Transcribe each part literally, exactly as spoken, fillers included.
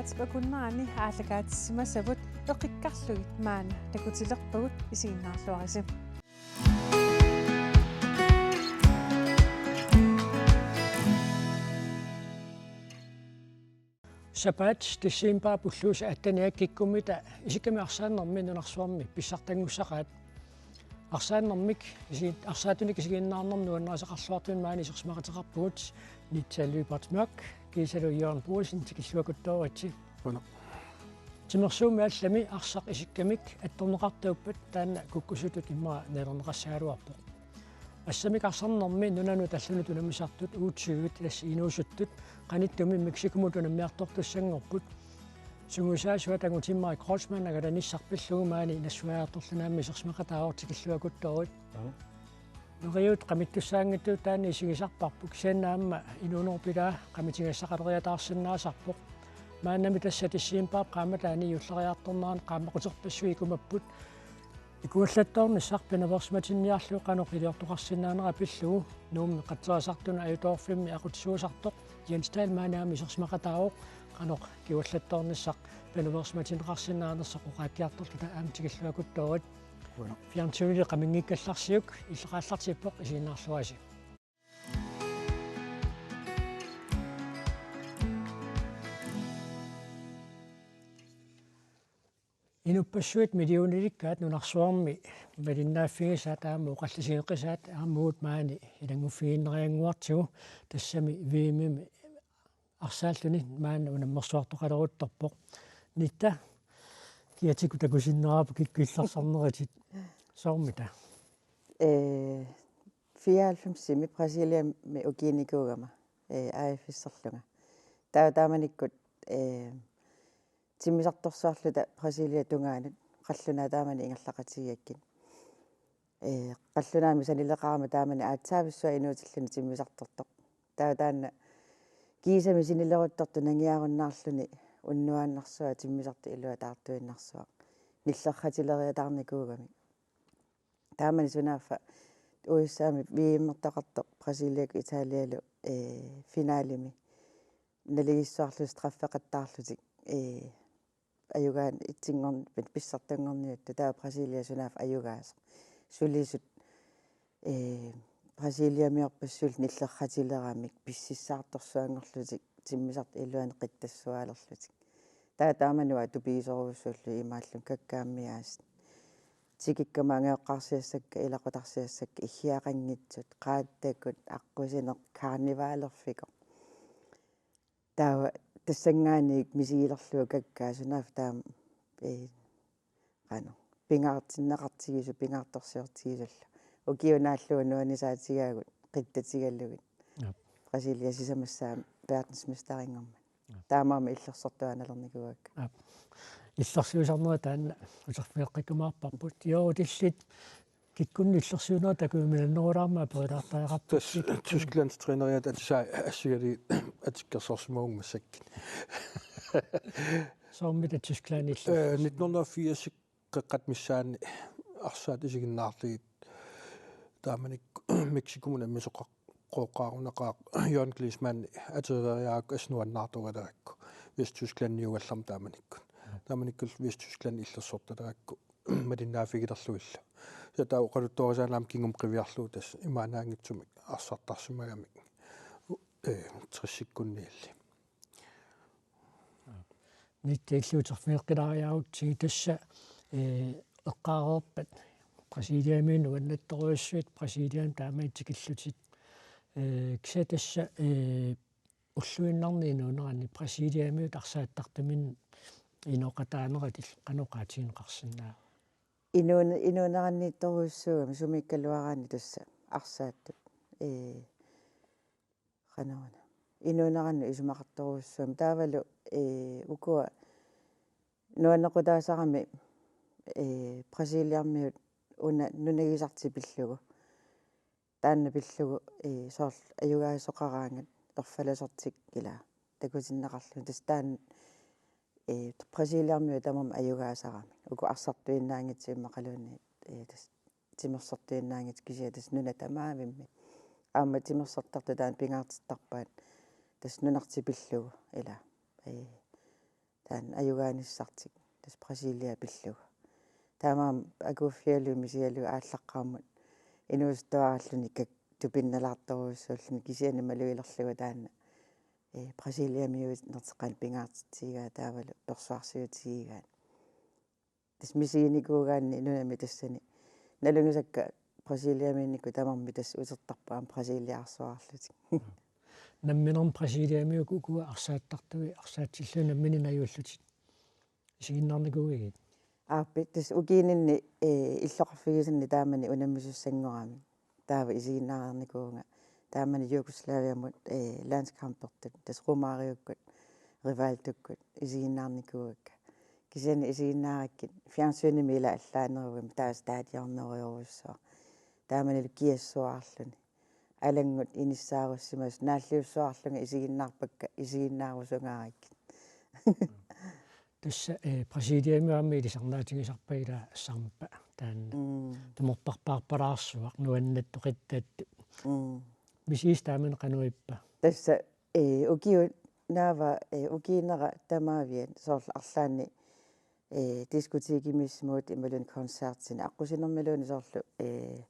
Akunnerani aallakaatissimasavut eqikkarlugit maanna takutilerpagut, isiginnaarluarisi. Sapaat decembarip ulluisa attenianni kikkummita isikkamik arsaannermi nunarsuarmi pissartanngussaqaat. Arsaannermik isi-, arsaattunik isiginnaarnermik nuannarisaqarluartumik maani isersimaqateqarpugut Nitsa Lyberth Mørch kiisalu Jørgen Boesen, tikilluakkuttoritsi. Qujanaq. Timersuummi allami arsaq isikkamik attorneqartuuppat taanna kukkusutut immaqa nalilerneqassagaluarpoq. Assammik arsaannermi nunanut allanut unammisartut U tyve tassa inuusuttut qanittumi Mexicomut unammiartortussanngorput. Sungiusaasuata angutimmarik Kreutzmann angalanissaq pillugu maani nassuiartorluni aamma isersimaqataavoq, tikilluakkuttorit. Aap. Neriuut qamittussaanngitsut taanna isigisarparput, kisianni aamma inuunerup ilaa qamitigassaqaleriataarsinnaasarpoq. Maannami tassa decembarip qaammataani juulleriartornerani qaammaquterpassuit ikumapput. Ikuallattoornissaq pinaveersimatinniarlugu qanoq iliortoqarsinnaanera pillugu Nuummi qatserisartunut Ajutoorfimmi aqutsisuusartoq Jens Dahl maani aamma isersimaqataavoq, qanoq ikuallattoornissaq pinaveersimatinneqarsinnaanersoq oqaatigiartorluta aamma, tikilluakkuttorit. Qujanaq. Fjernsyni qaminngikkallarsiuk, illoqaallartippoq, isiginnaarluarisi. Inuppassuit millionilikkaat nunarsuarmi malinnaaffigisaat aamma oqallisigeqisaat aamma uagut maani ilannguffigiinnariannguartigu, tassami V M-imi arsaalluni maanna unammersuartoqaleruttorpoq. Nitsa, kiatikku takusinnaavarput kikkut illersornerutit. Soormita? Ee, fireoghalvfemsimi Brasiliami ukiinikuugama, ee, A F S-erlunga. Taava taamanikkut, ee, timmisartorsuarluta Brasiliap tungaanut qallunaat taamani ingerlaqatigigakkit. Ee, qallunaamik sanileqarama taamani aatsaavissuaq inuutilluni timmisartortoq. Taava taanna kiisami sinileruttortoq nangiarunnaarluni unnuaannarsuaq timmisartoq iluataartuinnarsuaq nillerratileriataarnikuugami. Taamani sunaaffa U S A-mi V M-ertaqartoq Brasiliakkut Italialu, ee, finalimi naligissuarlutik straffeqattaarlutik, ee, ajugaanni itsinngorn-, pin-, pissartanngorniuttut, taava Brasilia sunaaffa ajugaasoq. Sulisut, ee, Brasiliamiorpassuillu nillerratileramik pississaartorsuanngorlutik timmisartut iluanni qittassuaalerlutik. Taava taamani uanga tupigisorujussuullugit imaallunga kakkaammiaasut. Tikikkama angajoqqaarsiassakka, ilaqutarsiassakka, iggiaqanngitsut, qaattakut, aqqusineq, karnivalerfikoq. Taava tassanngaanniit misigilerlugu kakkaak, sunaaffa taama, ee, qanoq, pingaartinneqartigisoq, pingaartorsiortigisullu. Ukiut naallugu nuannisaatigaagut, qittatigalugit. Aap. Brasilia sisamassaammat verdensmesterinngormat. Aap. Taamaammat illersortuaannalernikuuakka. Aap. Illersuisarnerit taanna uterfigeqqikkumaarparput. Jooru, illit kikkunnut illersuinerit takujuminannerulaarmata aperilaartariaqarput. Tassa Tysklandip træneriata atisai assigalugit atikkersorsimavunga massakkut. Soormita Tysklandip illersuinerit? Ee, nitten hundrede og firs qeqqata missaanni arsaat isiginnaarlugit taamanikkut Mexicomut unammisoqar-, qooqqaarunaqaaq Jørgen Klinsmann ateriariarakku assut nuannaartoralerakku Vesttysklandiugallarmat taamanikkut. Taamanikkullu Vesttysklandip illersortalerakku malinnaaffigilerlugillu. Tassa taava oqaluttuarisaaneq aamma kingumut qiviarlugu tassa imaannaanngitsumik arsartarsimagamik, ee, tressikkunniilli. Nitsa, illit uterfigeqqilaariarutsigit tassa, ee, eqqaareerpat Brasiliamiut nuannattorujussuit, Brasiliami taamani tikillutit. Ee, kisianni tassa, ee, ulluinnarni inuuneranni Brasiliamiut arsaattartuminnik inooqataanerat illit qanoq oqaatigineqarsinnaava? Inuun-, inuuneranniittorujussuugami sumiikkaluaraanni tassa arsaattut. Ee, qanoruna. Inuunerannut isumaqartorujussuugami. Taavalu, ee, ukua nuannequtaasarami, ee, Brasiliamiut una nunagisartik pillugu. Taanna pillugu, ee, soorlu ajugaasoqaraangat erfalasortik ila takutinneqarluni. Tassa taanna, ee, Brasiliamiut tamarmik ajugaasaramik. Uku arsartuinnaanngitsut immaqaluunniit, ee, tassa timersortuinnaanngitsut, kisianni tassa nunat tamaavimmik. Aamma timersortartut taanna pingaartittarpaat tassa nunartik pillugu ila. Ee, taanna ajugaanissartik, tassa Brasilia pillugu. Taamaammat akuuffigalugu misigalugu aallaqqaammut inuusuttuaralluni kak-, tupinnalaartorujussuulluni kisianni malugilerlugu taanna, ee, Brasiliamiuinertik qanoq pingaartitsigigaat taavalu persuarsiutigigaat. Tassa misiginikuugaanni nunami tassani. Nalugisakka Brasiliamiinnikkut tamarmik tassa utertarput aamma Brasiliaarsuarlutik. Namminermi Brasiliamiut ukua arsaattartui, arsaatsillutik nammineq najuullutik. Isiginnaarnikuuigit? Aappi, tassa ukiininni, ee, illoqarfigisanni taamani unammisussanngoramik. Taava isiginnaareernikuuvunga. Taamani Jugoslaviamut, ee, landskampertut, tassa Romaariukkut, Rivaldukkut isiginnaarnikuuakka. Kisianni isiginnaarakkit fjernsynimi ila allaanerugami taava stadionerujorujussuaq. Taamanilu kiassuaarluni. Alanngut inissaarussimasut naalliussuarlunga isiginnaarpakka isiginnaarusungaarakkit. Tassa, ee, Brasiliami aamma ilisarnaatigisarpaat ila Samba taanna. Mm. Tumorparpaarpalaarsuaq nuannattut qittattut. Mm. Misigisat taamani qanoq ippa? Tassa, ee, ukiut naava, ee, ukiinera tamaaviat soorlu arlaanni, ee, diskotekimiissimut imaluunniit koncertini aqqusinermiluunniit soorlu, ee,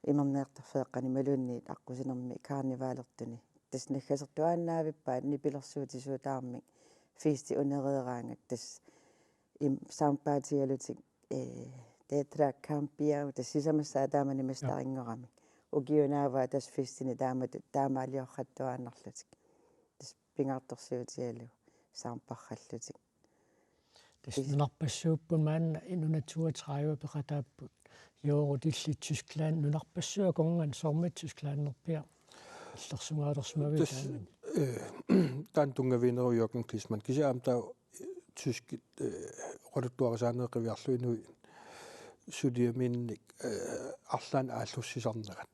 imerniartarfeeqqani imaluunniit aqqusinermi karnevalertuni. Tassa naggasertuaannaavippaat nipilersuutisuutaarmik fiisti unereeraangat tassa im-, sampaatigalutik, ee, Tetra Campeão, tassa sisamassaa taamani mestarinngoramik. Ukiut naavaat tassa festini taamatut taamaaliorrattuaannarlutik. Tassa pingaartorsiutigalugu samparrallutik. Tassa nunarpassuupput maanna nunat toogtredive peqataapput. Joorut illit Tyskland nunarpassuit akornanni soormi Tysklanderpiaq illersugaalersimavit? Tassa, taanna, ee, taanna tunngaviineruvoq Jürgen Klinsmann. Kisianni aamma taava tyskit, ee, oqaluttuarisaaneeqqiviarlu inuit suliamiinnik, ee, arlaannik aallussisarnerat.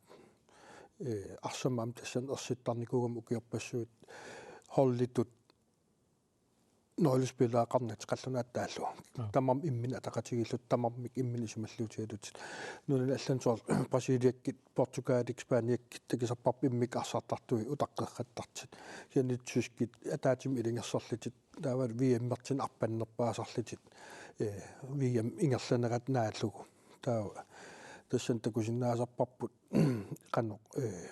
Ee, arsamik aamma tassani ersittarnikuugami ukiorpassuit holditut nøglespillereqarnatik qallunaatut taallugu. Aa. Tamarmik imminnut ataqatigiillutik, tamarmik imminnut isumalluutigalutik. Nunani allani soorlu Brasiliakkit, Portugalikkit, Spaniakkit takusarparput immikkut arsartartui utaqqerrattartut. Kisianni tyskit ataatsimik ilungersorlutik. Taava V M-ertinut arpannerpaasarlutik. Ee, V M ingerlanerat naallugu. Taava tassani takusinnaasarparput qanoq, ee,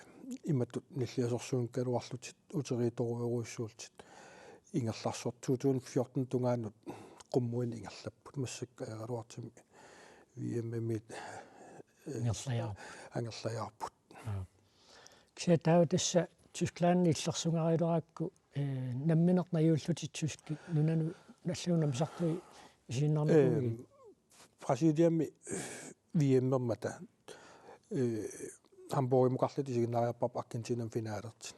imatut nilliasorsuunngikkaluarlutik uteriitorujorujussuullutik ingerlarsortut. To tusind fjorten tungaanut qummuineq ingerlapput. Massakkut ajoraluartumik V M-imiit, ee, Ingerlajaarput. Angerlajaarput. Aa. Kisianni taava tassa Tyskland illersugarilerakku, ee, nammineq najuullutik tyskit nunanut allanut unammisartui isiginnaarnikuuigit? Ee, Brasiliami V M-ermata, ee, Hamburgimukarluta isiginnaariarparput Argentinamut finalertut.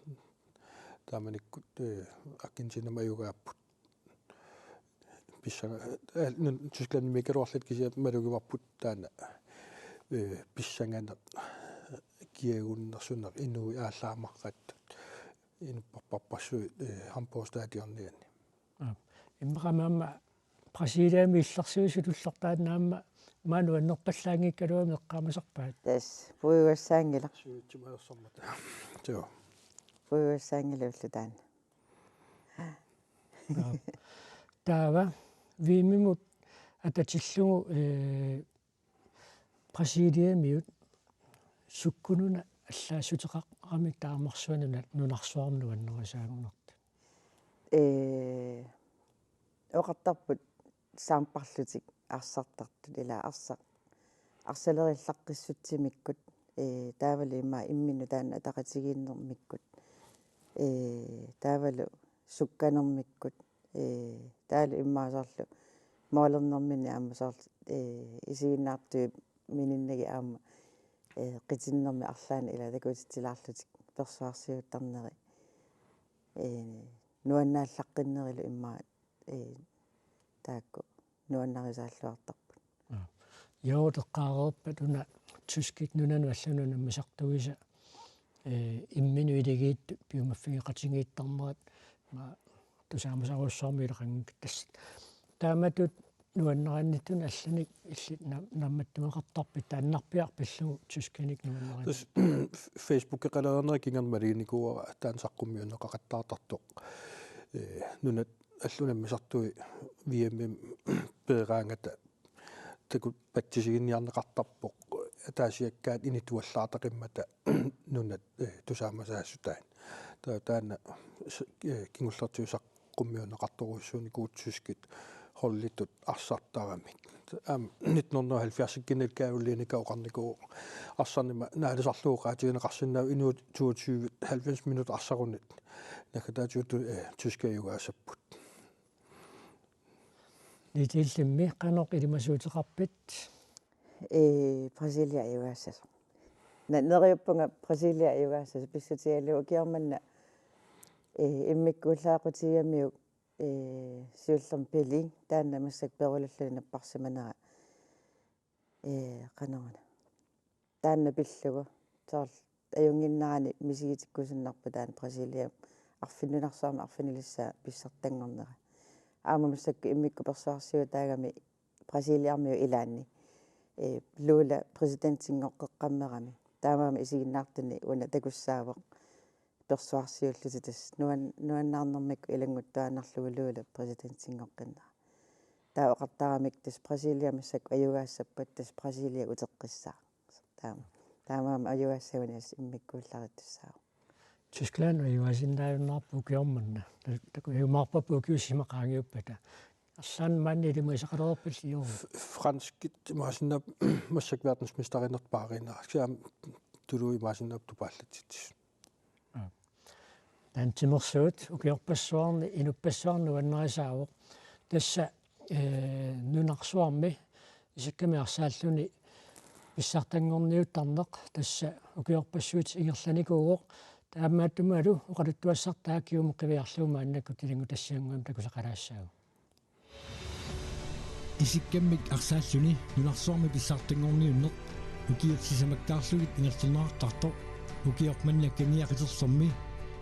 Taamanikkut, ee, Argentinamut ajugaapput. Pissanga-, ee, nun-, Tysklandimiikkaluarluta kisianni malugivarput taanna, ee, pissanganeq, kiagunnersuneq, inuit aallaamarrattut, inupparparpassuit, ee, Hamburg stadionianni. Aa. Immaqa aamma Brasiliami illersuisut tullertaannaamma maani nuannerpallaanngikkaluamik eqqaamasarpaat. Tassa, puigugassaanngilaq. Suitsumajorsormat. Joo. Puigugassaanngilaq ulloq taanna. Aa. Taava, V M-imut atatillugu, ee, Brasiliamiut sukkununa allaassuteqaramik taamarsuaq nuna-, nunarsuarmi nuannarisaannartut? Ee, oqartarput samparlutik arsartartut, ila arsaq, arsalerillaqqissutsimikkut, ee, taavalu immaqa imminnut taanna ataqatigiinnermikkut, ee, taavalu sukkanermikkut, ee, taavalu immaqa soorlu målernerminni aamma soorlu, ee, isiginnaartut mininnagit aamma, ee, qitinnermi arlaanni ila takutitsilaarlutik persuarsiuttarneri, ee, nuannaallaqqinnerillu immaqa, ee, taakku nuannarisaalluartarput. Aa. Joo, eqqaareerpat una tyskit nunanut allanut unammisartuisa, ee, imminut iligiittut piumaffigeqatigiittarnerat, ma-, tusaamasarujussuarmik ilaqanngikkatta. Taamatut nuannarinnittut allanik illit na-, naammattumeqartarpit, taannarpiaq pillugu tyskinik nuannarinnittut? Tassa Facebookeqalereernera kingorna maluginikuuara taanna saqqummiunneqaqattaartartoq. Ee, nunat allu unammisartui V M-imi peeraangata takuuk patsisiginiarneqartarpoq ataasiakkaat inituallaartaqimmata nunat, eh, tusaamasaassutaat. Ta-, taanna s-, eh, kingullertigut saqqummiunneqartorujussuunikuuvoq tyskit holditut arsartaramik. Aamma nitten hundrede og halvfjerds-ikkut Karolinekka oqarnikuuvoq arsarnima naalisarlugu oqaatigineqarsinnaavoq inuit toogtyve halvfems minut arsarunit. Naggataatigut, eh, tyskit ajugaassapput. Nita, illimmi qanoq ilimasuuteqarpit? Ee, Brasilia ajugaassasoq. Na-, neriuppunga Brasilia ajugaassasoq pissutigalugu ukioq manna, ee, immikkuullaaqqutigigamiuk, ee, siullermik Pelé, taanna massakkut Perulilluni napparsimanera, ee, qanoruna. Taanna pillugu. Soorlu ajunnginnerani misigitikkusunnarpoq taanna Brasiliami arfin-, nunarsuarmi arfinilissaa pissartanngornera. Aamma massakkut immikkut persuarsiutaagami Brasiliamiut ilaanni. Ee, Lula præsidentinngorteqqammerami. Taamaammat isiginnaartuni una takussaavoq. Persuarsiullutik tassa nuan-, nuannaarnermikkut ilannguttuaannarlugu Lula præsidentinngortinnera. Taava oqartaramik tassa Brasiliami massakkut ajugaassappat tassa Brasilia uteqqissaaq. Taama. Taamaammat ajugaassaguni assut immikkuullarissaaq. Tyskland ajugaasinnaajunnaarpoq ukioq manna. Taku-, takujumaarparput ukiut sisamat qaangiuppata. Arlaannik maani ilimasaqalereerpilli, joo? F-, franskit imaassinnaavoq massakkut verdensmesterinerpaariinnarak. Kisianni tuluit imaassinnaavoq tupaallatsitsisut. Aa. Taanna timersuut ukiorpassuarni, inuppassuarni nuannarisaavoq. Tassa, ee, nunarsuarmi isikkamik arsaalluni pissartanngorniuttarneq tassa ukiorpassuit ingerlanikuuvoq. Taamaattumik oqaluttuassartaa Kiumut qiviarlugu maannakkut ilanngutassiannguamik takusaqalaassaagut. Isikkamik arsaalluni nunarsuarmi pissartanngorniunneq ukiut sisamakkaarlugit ingerlanneqartartoq ukioq manna Kenya qiterlermi,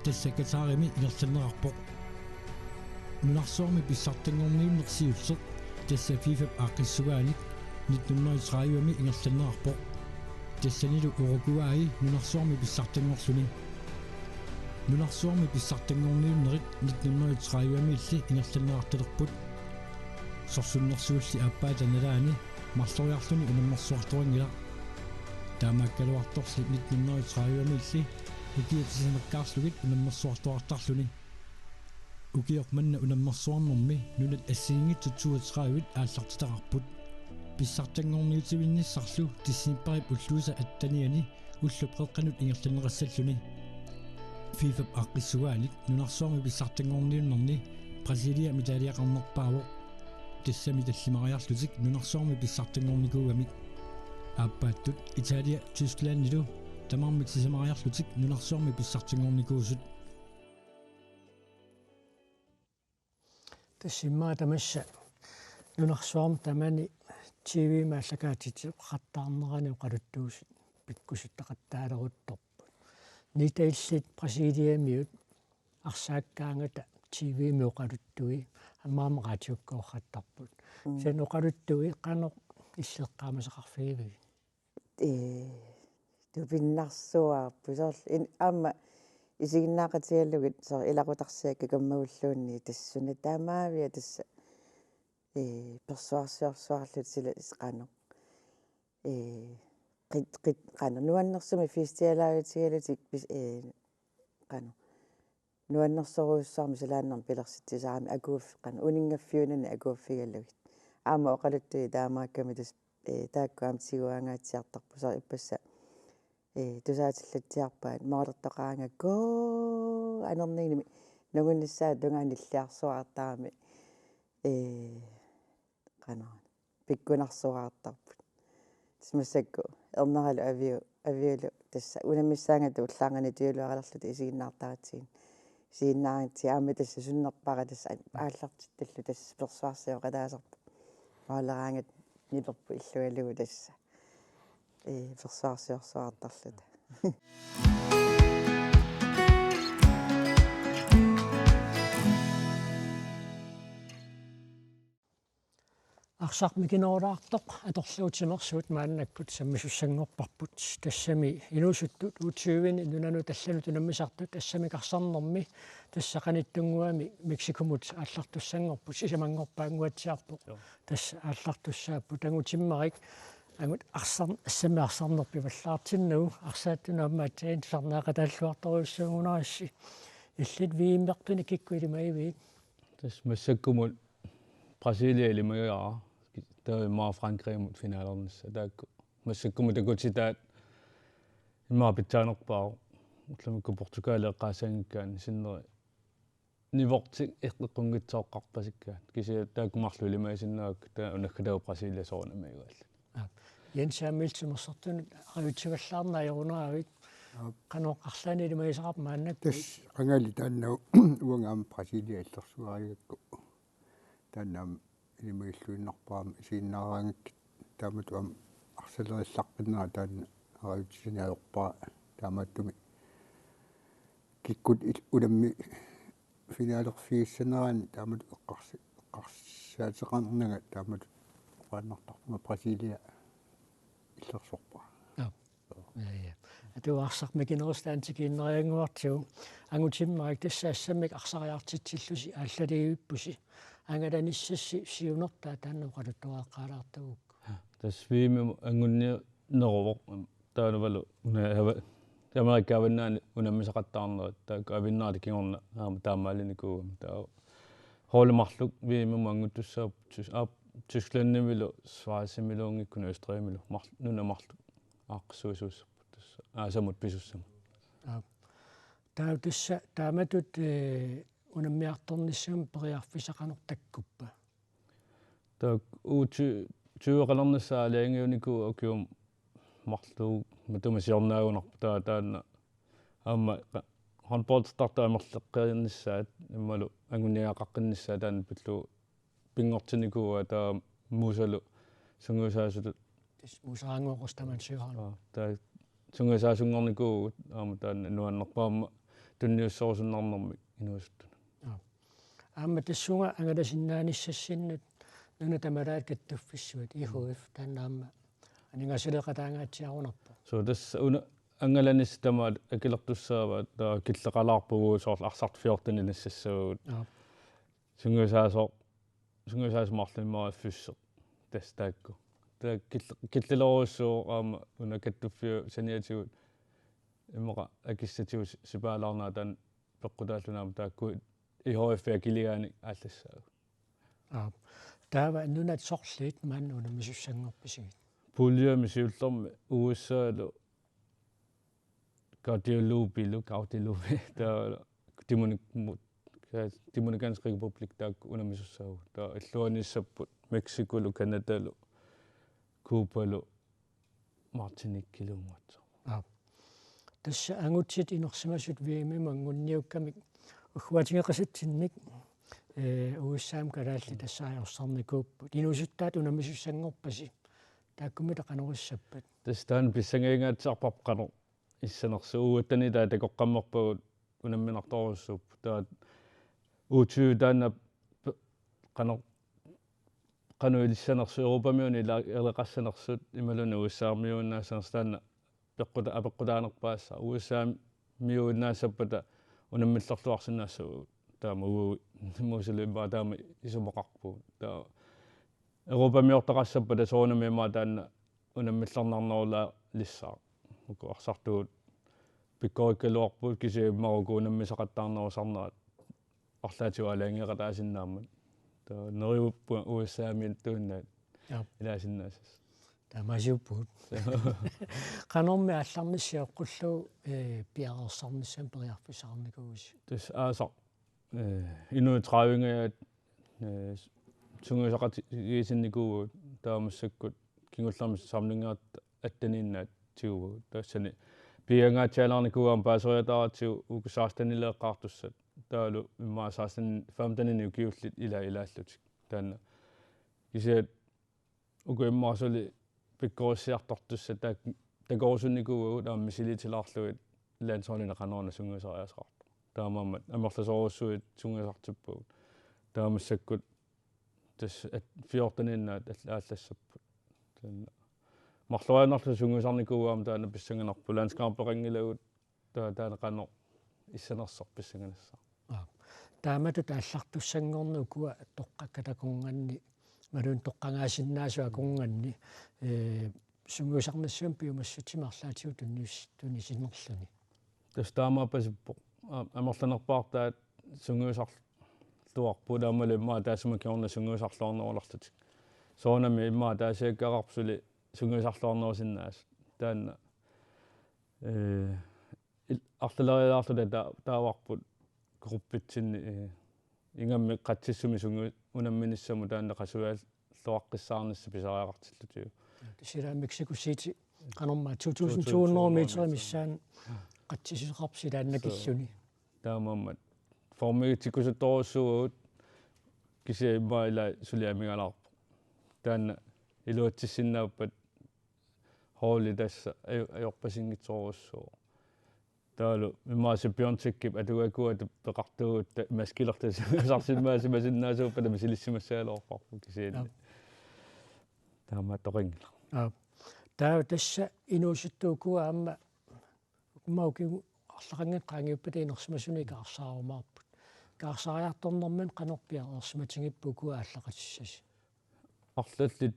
tassa Qatarimi ingerlanneqarpoq. Nunarsuarmi pissartanngorniunneq siulleq tassa FIFA-p aaqqissugaanik nitten hundrede og tredive-mi ingerlanneqarpoq. Tassanilu Uruguay nunarsuarmi pissartanngorluni. Nunarsuarmi pissartanngorniunnerit nitten hundrede og tredive-miilli ingerlanneqartalerput. Sorsunnersuulli aappaata nalaani marloriarluni unammersuartorinngilaq. Taamaakkaluartorli nitten hundrede og tredive-miilli ukiut sisamakkaarlugit unammersuartoqartarluni. Ukioq manna unammersuarnermi nunat assigiinngitsut toogtredive aallartitaqarput. Pissartanngorniutivinnissarlu decembarip ulluisa attenianni ullup qeqqanut ingerlanneqassalluni. FIFA-p aaqqissugaanik nunarsuarmi pissartanngorniunnerni Brasilia mitaliaqarnerpaavoq. Tassami tallimariarlutik nunarsuarmi pissartanngornikuugamik. Aappaattut Italia Tysklandilu tamarmik sisamariarlutik nunarsuarmi pissartanngornikuusut. Tassa immaqa tamassa nunarsuarmi tamani T V-mi aallakaatitseqaqattaarnerani oqaluttuusut pikkusuttaqattaaleruttorput. Nita, illit Brasiliamiut arsaakkaangata T V-mi oqaluttui, aamma aamma raatiukkoorrattarput. Mm. Kisianni oqaluttui qanoq illit eqqaamasaqarfigivigit? Ee, tupinnarsuarput soorlu in-, aamma isiginnaaqatigalugit soorlu ilaqutarsiakka kammagulluunniit tassa suna taamaavia tassa, ee, persuarsiorsuarlutik sila s-, qanoq. Ee, qit-, qit-, qanoq nuannersumik festialaavitigalutik pis-, ee, qanoq. Nuannersorujussuarmik silaannarmik pilersitsisarami akuuff-, qanoq uninngaffiunani akuuffigalugit. Aamma oqaluttui taamaakkami tassa, ee, taakku aamma tiguaangaatsiartarput soorlu ippassaq, ee, tusaatillatsiarpaat moolertoqaraangat koo anerniinimi nungunnissaata tungaanut nilliarsuartarami, ee, qanoq pikkunarsuartarput. Tassa massakkut erneralu Aviu, Aviulu tassa unammissaanngitsoq ullaarnani tujuuluaralerluta isiginnaartaratsigit. Isiginnaartitsigit aamma tassa sunnerpara tassa aallartittallu tassa persuarsioqataasarpoq. Mooleraangat niperput illugalugu tassa. Ee, persuarsiorsuartarluta. Arsaq mikinerulaartoq atorlugu timersuut maannakkut sammisussanngorparput. Tassami inuusuttut U tyve-ni nunanut allanut unammisartut assammik arsarnermi tassa qanittunnguami Mexicomut aallartussanngorput, sisamanngorpaannguatsiarpoq. Joo. Tassa aallartussaapput. Angutimmarik angut arsar-, assammik arsarneq pivallaartinnagu arsaattunut aamma aatsaat tusarnaaqataalluartorujussuugunarassi. Illit V M-ertunik kikkut ilimagivigit? Tassa massakkumut Brasilia ilimagigaara, taava immaqa Frankrig-imut finalernissaq. Taakku massakkumut takutitaat immaqa pitsaanerpaavoq. Ullumikkut Portugal eqqaassanngikkaanni sinneri nivoqtik eqqunngitsooqqarpasikkaat. Kisianni taakku marluk ilimagisinnaavakka, taava unakkataavoq Brasilia soorunami igallit. Aap. Jens Samuelsen, timersortunut arajutsivallaarneq ajorunaravit. Aap. Qanoq arlaannik ilimagisaqarpa maannakkut? Tassa qangali taanna uanga aamma Brasilia illersugarigakku. Taanna aamma ilimagilluinnarpara aamma isiginnaaraangakkit, taamatut aamma arsalerillaqqinnagu taanna arajutsissanik ajorpara, taamaattumik kikkut il-, unammi finalerfigissanerani taamatut eqqarsi-, eqqarsaateqarnanga taamatut oqaannartarpunga Brasilia illersorpara. Aap. Ja, ja. Atuarsaq mikinerusutaantikiinnariannguartigu, angutimmarik tassa assammik arsariartitsillusi aallalivippusi. Angalanissassi siunertaa taanna oqaluttuaqqaalaartagukku. Tassa V M-imut anguniarneruvoq, taavalu una-, ava-, Amerika Avannaani unammisaqattaarnerit, taakku Avannaata kingorna aamma taamaallinikuugami, taava holdit marluk V M-imut anguttussaapput, Tys-, aap, Tysklandimilu, Schweizimiluunngikkunik Østrigimilu, mar-, nunat marluk aaqqissuisuussapput tassa aasamut pisussamut. Aap. Taava tassa taamatut, ee, unammiartornissamut periarfissaq qanoq takkuppa? Taakku U tyve-, tyve-qalernissaa aalajangiunikuuvoq ukiut marluk matuma siornaagunarpoq, taava taanna aamma qa-, håndboldertartut amerlaqqinnissaat imaluunniit anguniagaqaqqinnissaat taanna pillugu pinngortinnikuuaa, taava Musalu sungiusaasutut. Tassa Musa Rangorup Ostermann Søholm. Aa, taava sungiusaasunngornikuuvugut aamma taanna nuannerpoq aamma tunniussorusunnarnermik inuusuttunut. Aa. Aamma tassunga angalasinnaanissassinnut nuna tamalaat kattuffissuat, I H F, taanna aamma aningaasaleeqataangaatsiarunarpoq. Suu, tassa una angalanissaq tamaat akilertussaavaat, taava killeqalaarpugut soorlu arsartut fjortenit nassassavagut. Aa. Sungiusaasoq, sungiusaasoq marlunnik immaqa fysseq. Tassa taakku. Taava kille-, killelerujussuuvoq aamma una kattuffiup saniatigut immaqa akissatigut si-, sipaalaarnerat taanna peqqutaalluni aamma taakku I H F-ip akiligaanni aallassaagut. Aap. Taava nunat sorliit maanna unammisussanngorpisigit? Puljemi siullermi U S A-lu Guadeloupe-lu, Guadeloupe, taava Dominik-, mu-, Dominikansk Republik taakku unammisussaavugut. Taava illuanissapput Mexicolu, Canadalu, Cubalu, Martiniqueluunngortigut. Aap. Tassa angutit inersimasut V M-imut anguniukkamik ugguatigeqisatsinnik, ee, U S A-mut kalaallit tassaariarsarnikuupput. Inuusuttaat unammisussanngorpasi. Taakkununnga qanoq issappat? Tassa taanna pissangaginngaatsiarparput qanoq issanersoq, U atteni taava takoqqammerpagut unamminartorujussuupput. Taava U tyve taanna p-, qanoq, qanoq ilissanersut, Europamiunut ila-, ileqassanersut imaluunniit U S A-miuinnaassanersut taanna peqquta-, apeqqutaanerpaassaaq. U S A-miuinnaassappata unammillerluarsinnaassavagut. Taama uagut Musalu immaqa taama isumaqarpugut. Taava Europamiortaqassappata soorunami immaqa taanna unammillernarnerulaalissaaq. Uku arsartugut pikkorikkaluarpugut, kisianni immaqa uku unammisaqattaarnerusarnerat arlaatigut aalajangeeqataasinnaammat. Taava neriuppunga U S A-miittuinnaat. Aap. Ilaasinnaassasoq. Taamaasiuppugut. Qanormi aallarnissi oqqullugu, ee, piareersarnissamut periarfissaqarnikuuisi? Tassa aasaq, ee, inuit tredive-nngajat, ee, sungiusaqatigiissinnikuuvugut, taava massakkut kingullermik samlinger atteniinnaat tiguagut. Tassani piiangaatsialaarnikuugatta paaseriataaratsigu uku seksten-ileeqqaartussat. Taavalu immaqa seksten, femten-inik ukiullit ila ilaallutik. Taanna kisianni uku immaqa suli pikkorissiartortussat taak-, takorusunnikuuagut aamma misiliitilaarlugit landsholdinik qanoruna sungiusariaaseqartoq. Taamaammat amerlasoorujussuit sungiusartippagut. Taava massakkut tassa at fjorteniinnaat all-, aallassapput. Taanna marloriarnerlu sungiusarnikuugatta taanna pissanganarpoq, landskampeqanngilagut, taa-, taanna qanoq issanersoq pissanganassaaq. Aa. Taamatut aallartussanngorneq ukua toqqakkat akornanni, imaluunniit toqqagaasinnaasut akornanni, ee, sungiusarnissamut piumassutsimi arlaatigut tunnius-, tunisinnerluni. Tassa taamaappasippoq. A-, amerlanerpaartaat sungiusarluarput, aammalu immaqa taassuma kingorna sungiusarluarnerulerlutik. Soorunami immaqa taasiakkaarput suli sungiusarluarnerusinnaasut. Taanna, ee, il-, arlaleriilaarluta ta-, taavarput gruppitsinni, ee, ingammik qatsissumik sungiu-, unamminissamut taanna qasujaal-, -luaqqissaarnissaq pisariaqartillutigu. Tassa ilaa Mexico City qanormaa to tusind to hundrede meter missaani qatsissuseqarpoq silaannakilluni. Taamaammat formigitsikkusuttorujussuuvugut, kisianni immaqa ilaa suli amigalaarpoq. Taanna iluatsissinnaappat holdit tassa aju-, ajorpasinngitsorujussuuvoq. Taavalu immaqa Bjørnsikip atugakua peqartugut ta-, maskilertusarsimmaasimasinnaasuuppata misilissimassagaluarparput kisianni. Aap. Taamaattoqanngilaq. Aap. Taava tassa inuusuttut ukua aamma ukua ukiut arlaqanngitsut qaangiuppata inersimasunut ikaarsarumaarput. Ikaarsaariartornermini qanoq piareersimatigippit ukua aallaqatissasi? Arlallit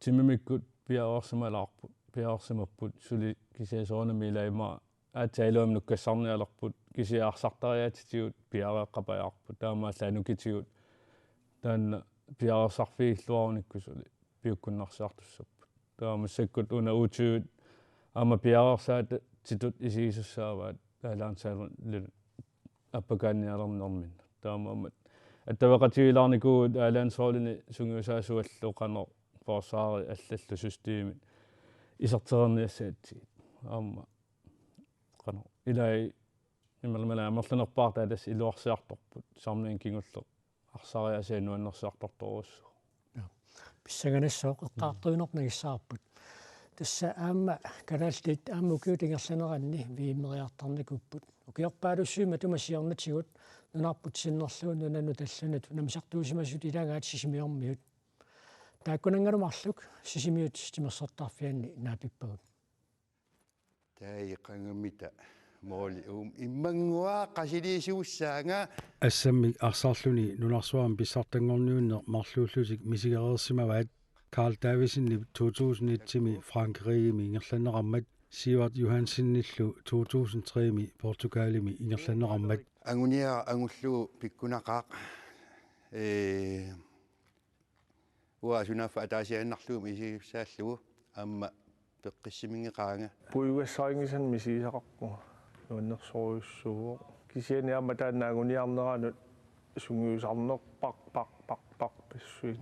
timimikkut piareersimalaarput, piareersimapput suli kisianni soorunami ilaa immaqa aatsaat iluamik nukkassarnialerput, kisianni arsartariaatsitigut piareeqqapajaarput, taamaallaat nukitigut taanna piareersarfigilluarunikku suli piukkunnarsiartussapput. Taava massakkut una U tyve aamma piareersaatitut isigisussaavaat A-landsholdinut appakaannialernerminni. Taamaammat attaveqatigilaarnikuuvugut A-landsholdini sungiusaasuallu qanoq forsvarit allallu systemit isertereerniassagatsigit. Aamma qanoq ilai imaluunniit amerlanerpaartaat tassa iluarsiartorput, samlinger kingulleq arsariaaseq nuannersiartortorujussuuvoq. Joo. Pissanganassaaq, eqqartuinerput nangissavarput. Tassa aamma kalaallit aamma ukiut ingerlaneranni V M-eriartarnikuupput. Ukiorpaalussuit matuma siornatigut nunarput sinnerlugu nunanut allanut unammisartuusimasut ilagaat Sisimiormiut. Taakkunanngalu marluk Sisimiut timersortarfianni naapippagut. Taai qangammita mooli uum immannguaq qasiliisuussaanga. Assammik arsarluni nunarsuarmi pissartanngorniunneq marluullutik misigereersimavaat. Carl Davidsenip to tusind et-imi Frankrigimi ingerlanneqarmat, Sivert Johansenillu to tusind tre-mi Portugalimi ingerlanneqarmat. Anguniagara angullugu pikkunaqaaq. Ee, Uanga sunaaffa ataasiaannarlugu misigissaallugu aamma peqqissiminngeqaanga. Puigugassarinngisannik misigisaqarpunga. Nuannersorujussuuvoq. Kisianni aamma taanna anguniarneranut sungiusarnerpaq, paq, paq, paq, passuit.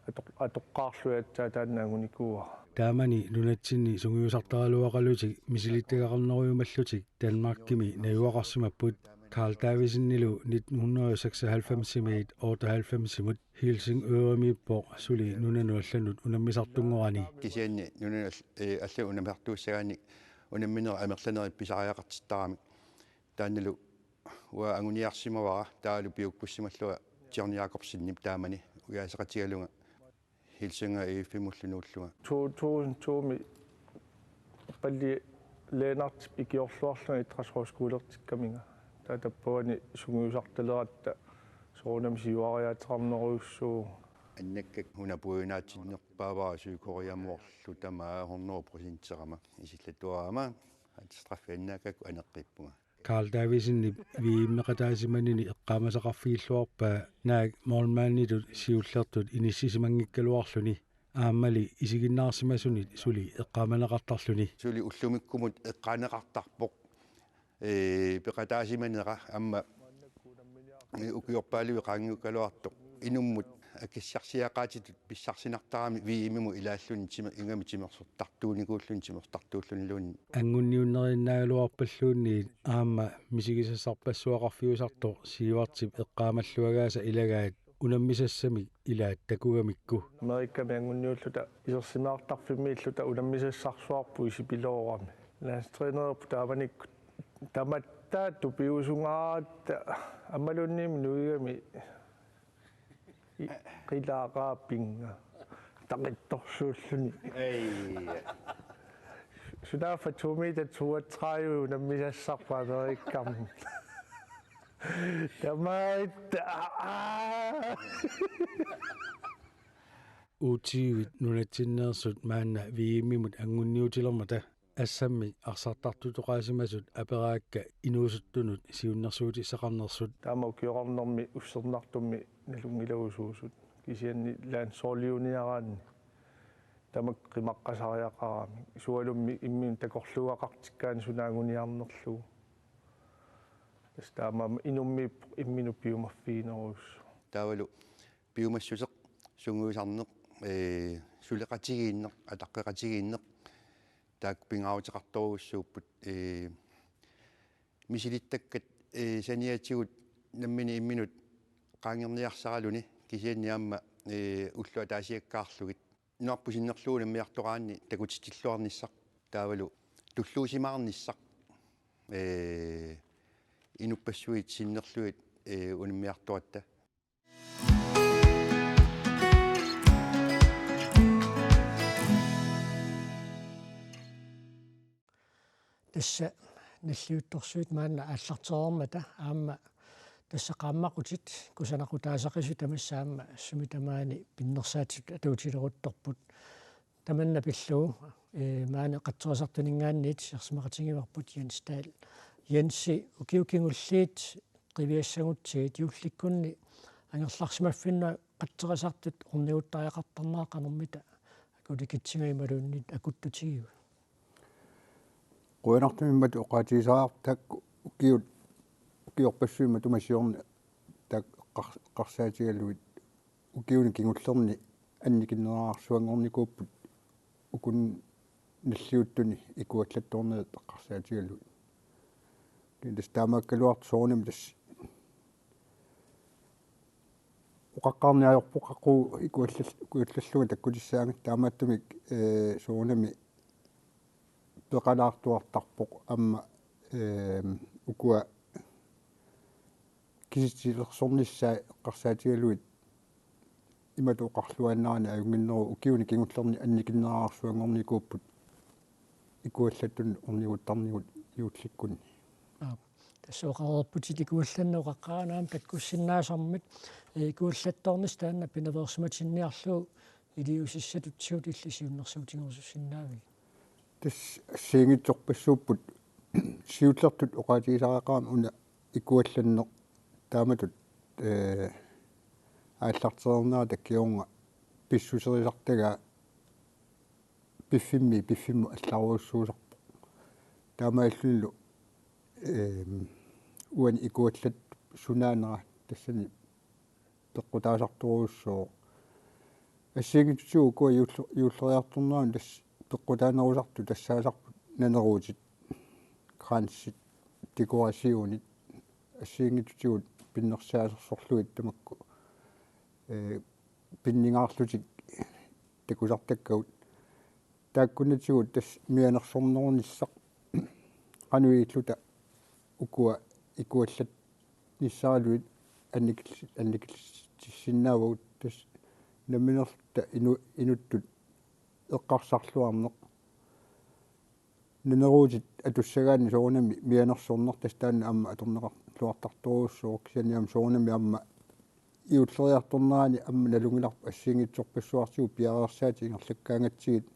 Atoq-, atoqqaarlugit aatsaat taanna angunikuuara. Taamani nunatsinni sungiusartaraluaqalutik misilittagaqarnerujumallutik Danmarkimi najugaqarsimapput. Carl Davidsenilu nitten hundrede og seksoghalvfems-imiit otteoghalvfems-imut Helsingørimiippoq suli nunanut allanut unammisartunngorani. Kisianni nunanut all-, ee, allanut unammisartuussagaanni unamminerit amerlanerit pisariaqartittaramik. Taannalu uanga anguniarsimavara, taavalu piukkussimallunga John Jakobsenip taamani ujaaseqatigalunga Helsingør I F-imullu nuullunga. To tusind to-mi Palli Lennert ikiorluarlunga idrætshøjskolertikkaminga. Taava tappavani sungiusartaleratta soorunami siuariaateqarnerujussuuvoq. Annakkakka una puigunaatsinnerpaavara Sydkoreamoorlu tamaat hundrede procenterama isillattuarama, aa, straffiannaakkakku aneqqippunga. Carl Davidsenip V M-eqataasimanini eqqaamasaqarfigilluarpaa naak målmanditut siullertut inissisimanngikkaluarluni, aammali isiginnaarsimasunit suli eqqaamaneqartarluni. Suli ullumikkumut eqqaaneqartarpoq, ee, peqataasimanera aamma, ee, ukiorpaaluit qaangiukkaluartoq inummut akissarsiaqaatitut pissarsinartarami V M-imut ilaalluni tima-, ingammik timersortartuunikuulluni timersortartuulluniluunniit. Angunniunneriinnaagaluarpalluunniit aamma misigisassarpassuaqarfiusartoq Sivertip eqqaamalluagaasa ilagaat unammisassamik ilaat takugamikku. Amerikami angunniulluta isersimaartarfimmiilluta unammisassarsuarput isipiloorami. Landstrænererput taamanikkut tamatta tupiusungaaratta aammaluunniit nuigami Qilaaqaapinnga taqittorsuulluni. Ei. Sunaaffa to meter toogtredive unammisassarput Amerikkarmi. Tamaat. Aa. U tyve-t nunatsinneersut maanna V M-imut anguniutilermata assammik arsartartutoqaasimasut aperaakka inuusuttunut siunnersuutissaqarnersut. Taama ukioqarnermi ussernartummi nalunngilarusuusut. Kisianni landsholdiuniaraanni tamakku qimaqqasariaqaramik. Sualummik imminut takorluugaqartikkaanni suna anguniarnerlugu. Tassa taamaammat inummiippoq imminut piumaffiginerujussuaq. Taavalu piumassuseq, sungiusarneq, ee, suleqatigiinneq, ataqqeqatigiinneq, taakku pingaaruteqartorujussuupput, ee, misilittakkat, ee, saniatigut nammineq imminut qaangerniarsaraluni, kisianni aamma, ee, ullut ataasiakkaarlugit. Nunarput sinnerlugu unammiartoraanni takutitilluarnissaq, taavalu tulluusimaarnissaq, ee, inuppassuit sinnerlugit, ee, unammiartoratta. Tassa nalliuttorsuit maanna aallartereermata aamma tassa qaammaqutit kusanaqutaasaqisut tamassa aamma sumi tamaani pinnersaatitut atuutileruttorput. Tamanna pillugu, ee, maani qatserisartuninngaanniit siorsimaqatigivarput Jens Dahl. Jensi, ukiut kingulliit qiviassagutsigit juullikkunni angerlarsimaffinnut qatserisartut orniguttariaqartarnera qanormita akulikitsiga imaluunniit akuttutigiva? Qujanartumik imatut oqaatigisariaqarputit, taakku ukiut, ukiorpassuit matuma siorna taakku eqqar-, eqqarsaatigalugit ukiuni kingullerni annikinnerarsuanngornikuupput uku nalliuttuni ikuallattoornerit eqqarsaatigalugit. Kisianni tassa taamaakkaluartoq soorunami tassa oqaqqaarneq ajorpoq qaqugu ikuallal-, ikuallallunga takkutissaanga, taamaattumik, ee, soorunami peqalaartuartarpoq aamma, ee, ukua kisitsillersornissaat eqqarsaatigalugit imatut oqarluaannarani ajunnginneruvoq ukiuni kingullerni annikinnerarsuanngornikuupput ikuallattunut orniguttarnigut juullikkunni. Aap. Tassa oqareerputit ikuallanneq oqaqqaarneq aamma takkussinnaasarmat, ee, ikuallattoornissaq taanna pinaveersimatinniarlugu iliuusissatut siullermik siunnersuutigerusussinnaaviuk? Tassa assigiinngitsorpassuupput siullertut oqaatigisariaqarami una ikuallanneq taamatut, ee, aallartereernerata kingorna pissuserisartagaa piffimmi, piffimmi allarujussuusarpoq. Taamaalillunilu, ehm, uani ikuallattoq sunaanera tassani peqqutaasartorujussuuvoq. Assigiinngitsutigut ukua juulle-, juulleriartorneranut tassa peqqutaanerusartut tassaasarput naneruutit, kransit, dekorationit, assigiinngitsutigut pinnersaasersorlugit tamakku, ee, pinningaarlutik takusartakkagut. Taakkunatigut tassa mianersornerunissaq qanoq ililluta ukua ikuallatnissaralugit annikilli-, annikillissinnaavagut, tassa nammineerluta inu-, inuttut eqqarsarluarneq. Naneruutit atussagaanni soorunami mianersorneq tassa taanna aamma atorneqarluartartorujussuuvoq, kisianni aamma soorunami aamma juulleriartornerani aamma nalunngilarput assigiinngitsorpassuartigut piareersaatit ingerlakkaangatsigit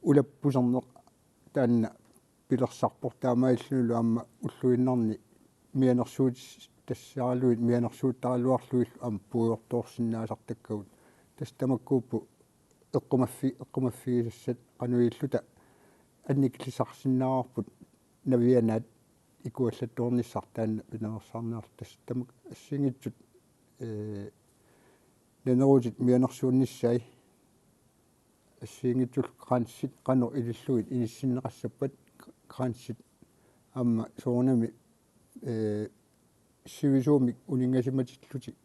ulappuserneq taanna pilersarpoq, taamaalillunilu aamma ulluinnarni mianersuutis-, tassaraluit mianersuuttaraluarlugillu aamma puigortoorsinnaasartakkagut. Tassa tamakkuupput eqqumaffi-, eqqumaffigisassat qanoq ililluta annikillisarsinnaavarput navianaat ikuallattoornissaq taanna pinaveersaarniarlugu, tassa tamakku assigiinngitsut, ee, naneruutit mianersuunnissaat assigiinngitsullu kransit qanoq ilillugit inissinneqassappat, kransit aamma soorunami, ee, sivisuumik uninngasimatillutik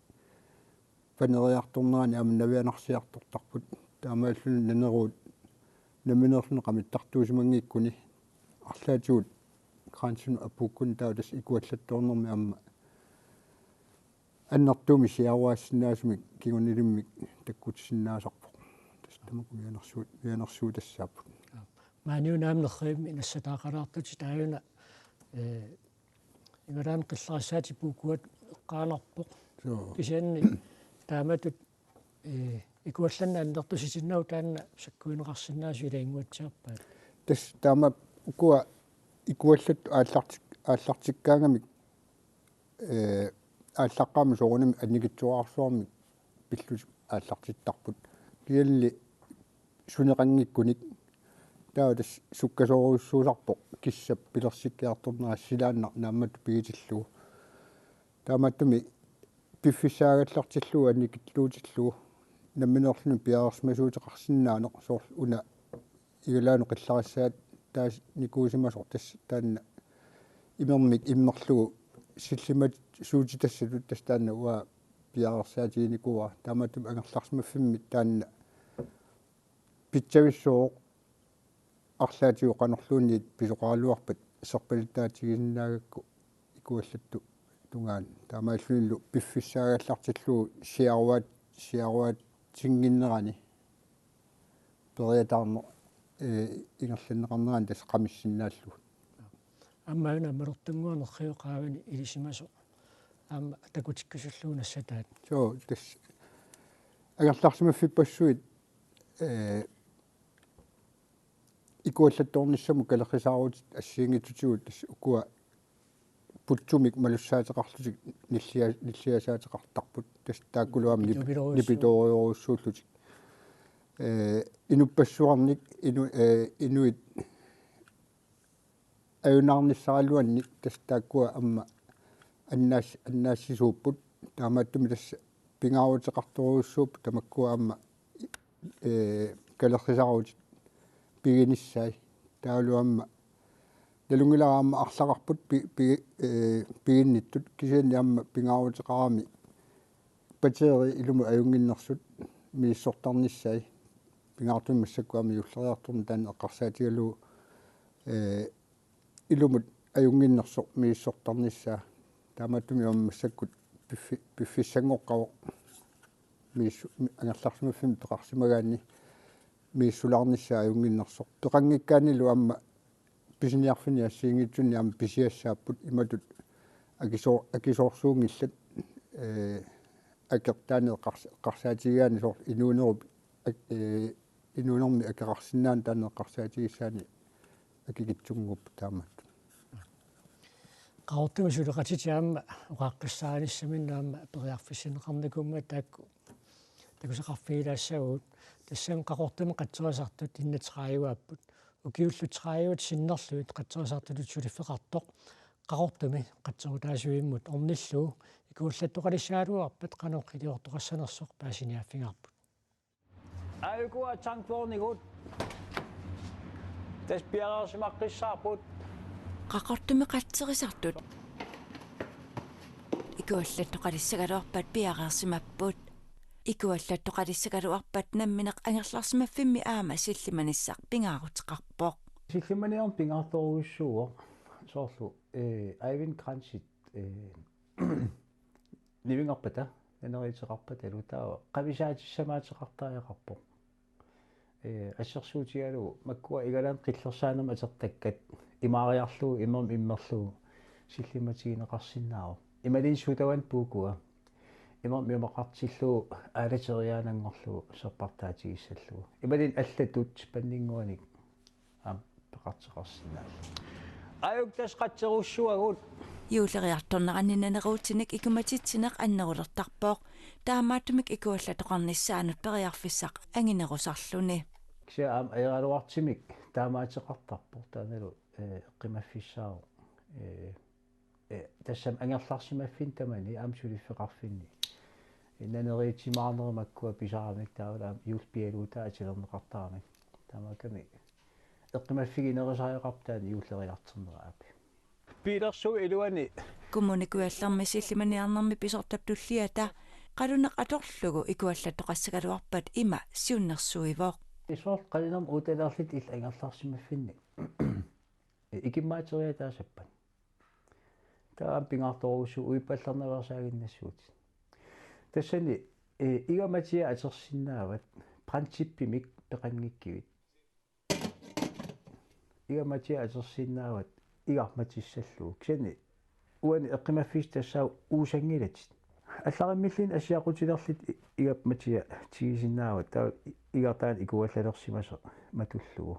paneriartornerani aamma navianarsiartortarput. Taamaalilluni naneruut nammineerluni qamittartuusimanngikkuni arlaatigut kransinut apuukkuni taava tassa ikuallattoornermi aamma annertuumik siaruaassinnaasumik kingornalimmik takkutissinnaasarpoq. Tassa tamakku mianersuut mianersuutassaapput. Maaniuna aamma nerrivimmi nassataaqalaartutit taajuna, eh, igalaami qillarissaatip puukkuat eqqaanarpoq. Suu. Kisianni taamatut, eh, ikuallanneq annertusitinnagu taanna sakkuineqarsinnaasut ilaginnguatsiarpaat. Tassa taama ukua ikuallat aallartik-, aallartikkaangamik, eh, aallaqqaammut soorunami annikitsuararsuarmik pillutik aallartittarput. Kisianni suneqanngikkunik taava tassa sukkasoorujussuusarpoq kissap pilersikkiartornera silaannaq naammattut pigitillugu. Taamaattumik piffissaagallartillugu annikilluutillugu nammineerluni piareersimasuuteqarsinnaaneq soorlu una igalaanut qillarissaat taasinnikuusimasoq tassa taanna imermik immerlugu sillimasuutitassatut tassa taanna uanga piareersaatiginikuuara. Taamaattumik angerlarsimaffimmi taanna pitsavissooq arlaatigut qanorluunniit pisoqaraluarpat serpalittaatigisinnaagakku ikuallattut tungaanut. Taamaalillunilu piffissaagallartillugu siaruaat-, siaruaatinnginnerani periataarneq, eh, ingerlanneqarnerani tassa qamissinnaallugu. Aamma una malertunnguaq nerrivik qaavani ilisimasoq. Aamma takutikkusullugu nassataat. Suu, tassa angerlarsimaffippassuit, eh, ikuallattoornissamut kalerrisaarutit assigiinngitsutigut tassa ukua putsumik malussaateqarlutik nillia-, nilliasaateqartarput. Tassa taakkulu aamma nip-, nipitoorujorujussuullutik. Nipitoorujorujussuullutik. Eh, inuppassuarnik inu-, eh, inuit ajunaarnissaraluannik tassa taakkua aamma annaas-, annaassisuupput. Taamaattumik tassa pingaaruteqartorujussuupput tamakkua aamma, eh, kalerrisaarutit piginissai. Taavalu aamma nalunngilara aamma arlaqarput pi-, pi-, eh, piginnittut kisianni aamma pingaaruteqarami batteriit ilumut ajunnginnersut misissortarnissai. Pingaartumik massakkut aamma juulleriartorneq taanna eqqarsaatigalugu, eh, ilumut ajunnginnersoq misissortarnissaa. Taamaattumik aamma massakkut piffi-, piffissanngoqqavoq misissu-, mi-, angerlarsimaffimmik peqarsimagaanni misissulaarnissaa ajunnginnersoq. Peqanngikkaannilu aamma pisiniarfinni assigiinngitsunni aamma pisiassaapput imatut akisoo-, akisoorsuunngillat, eh, akeq taanna eqqars-, eqqarsaatigigaanni soorlu inuunerup ak-, eh, inuunermi akeqarsinnaaneq taanna eqqarsaatigissaanni akikitsunnguupput taamaattut. Qaqortumi suleqatitit aamma oqaaqqissaarinissaminnik aamma periarfissinneqarnikuummat taakku takusaqarfigilaassavagut. Tassami Qaqortumi qatserisartut enogtrediveupput. Ukiullu tredivet sinnerlugit qatserisartutut suliffeqartoq Qaqortumi qatserutaasuimmut ornillugu ikuallattoqalissagaluarpat qanoq iliortoqassanersoq paasiniaaffigaarput. Aajukua tankvognivut. Tassa piareersimaqqissaarput. Qaqortumi qatserisartut ikuallattoqalissagaluarpat piareersimapput. Ikuallattoqalissagaluarpat nammineq angerlarsimaffimmi aamma sillimanissaq pingaaruteqarpoq. Sillimaniarneq pingaartorujussuuvoq soorlu, eh, Eivind Krantzit, eh, nivingerpata, naneriuteqarpatalu taava qamisaatissamaatseqartariaqarpoq. Eh, assersuutigalugu makkua igalaanni qillersaanermut atertakkat imaariarlugu imermik immerlugu sillimatigineqarsinnaavoq. Imaluunniit sodavandip puukua. Imermik imaqartillugu aalateriaananngorlugu serpartaatigissallugu. Imaluunniit allatut panninnguanik aamma peqarteqarsinnaalluni. Aajukua tassa qatserussuagut. Juulleriartorneranni naneruutinik ikumatitsineq annerulertarpoq. Taamaattumik ikuallattoqarnissaanut periarfissaq anginerusarluni. Kisianni aamma ajoraluartumik taamaateqartarpoq taannalu, eh, eqqimaffissaavoq. Eh, eh, tassami angerlarsimaffinni tamani aamma suliffeqarfinni. Eh, naneriusimaarnerit makkua pisaramik taavalu aamma juullialuutaa atilerneqartaramik. Taamaakkami eqqimaffiginerusariaqarpoq taanna juulleriartornera aap. Piilersuup iluani. Kommune Kujallermi sillimaniarnermi pisortap tulliata qaluneq atorlugu ikuallattoqassagaluarpat ima siunnersuivoq. Soorlu qalunermut uutaleerluta illit angerlarsimaffinni ikimmaateriaataassappat. Taava pingaartorujussuuvoq uippallernaveersaaginnassuutit. Tassani, eh, iga matia atorsinnaavat, brandtippimik peqanngikkivit. Iga matia atorsinnaavat, iga matissallugu. Kisianni uani eqqimaffissat tassaavoq uusanngilatit. Allarimmilluunniit assiaqutilerlutit i-, iga matia tigisinnaavat, taava iga taanna ikuallalersimasoq matullugu.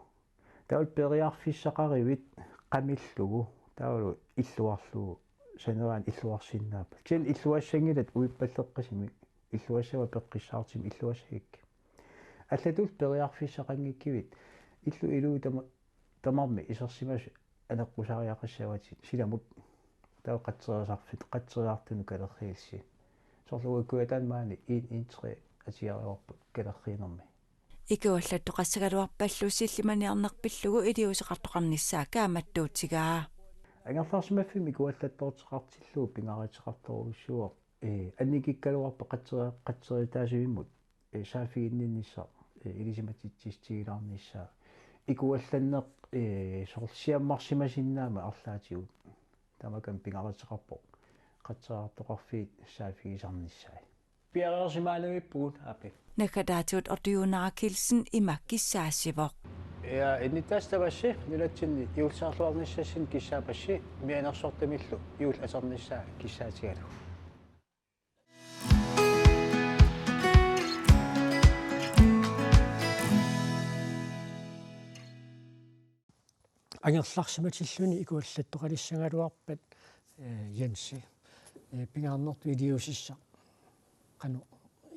Taavalu periarfissaqaruit qamillugu, taavalu illuarlugu, saneraani illuarsinnaapput. Kisianni illuassanngilatit uippalleqqisumik, illuassavatit peqqissaartumik illuassagakkit. Allatulli periarfissaqanngikkivit, illup iluani tama-, tamarmi isersimasut aneqqusariaqassavatit silamut, taava qatserisarfik, qatserisartunut kalerriillusi. Soorlu uagut Kujataani maani en, en tre atugaluarput kalerriinermi. Ikuallattoqassagaluarpallu sillimaniarneq pillugu iliuuseqartoqarnissaa kaammattuutigaa. Angerlarsimaffimmi ikuallattoortoqartillugu pingaaruteqartorujussuuvoq, ee, annikikkaluarpat qatseri-, qatseritaasuimmut, ee, saaffiginninnissaq, ee, ilisimatitsissutigilaarnissaa. Ikuallanneq, ee, soorlu siammarsimasinnaammat arlaatigut. Tamakku pingaaruteqarpoq qatserisartoqarfiit saaffigisarnissaat. Piareersimaanavippugut api. Naggataatigut Ortujuuna Kielsen ima kissaassivoq. Ja, innuttaasut tamassi nunatsinni juullisaarluarnissassinni kissaapassi mianersortumillu juulli atornissaa kissaatigalugu. Angerlarsimatilluni ikuallattoqalissagaluarpat, eh, Jensi, eh, pingaarnertut iliuusissaq qanoq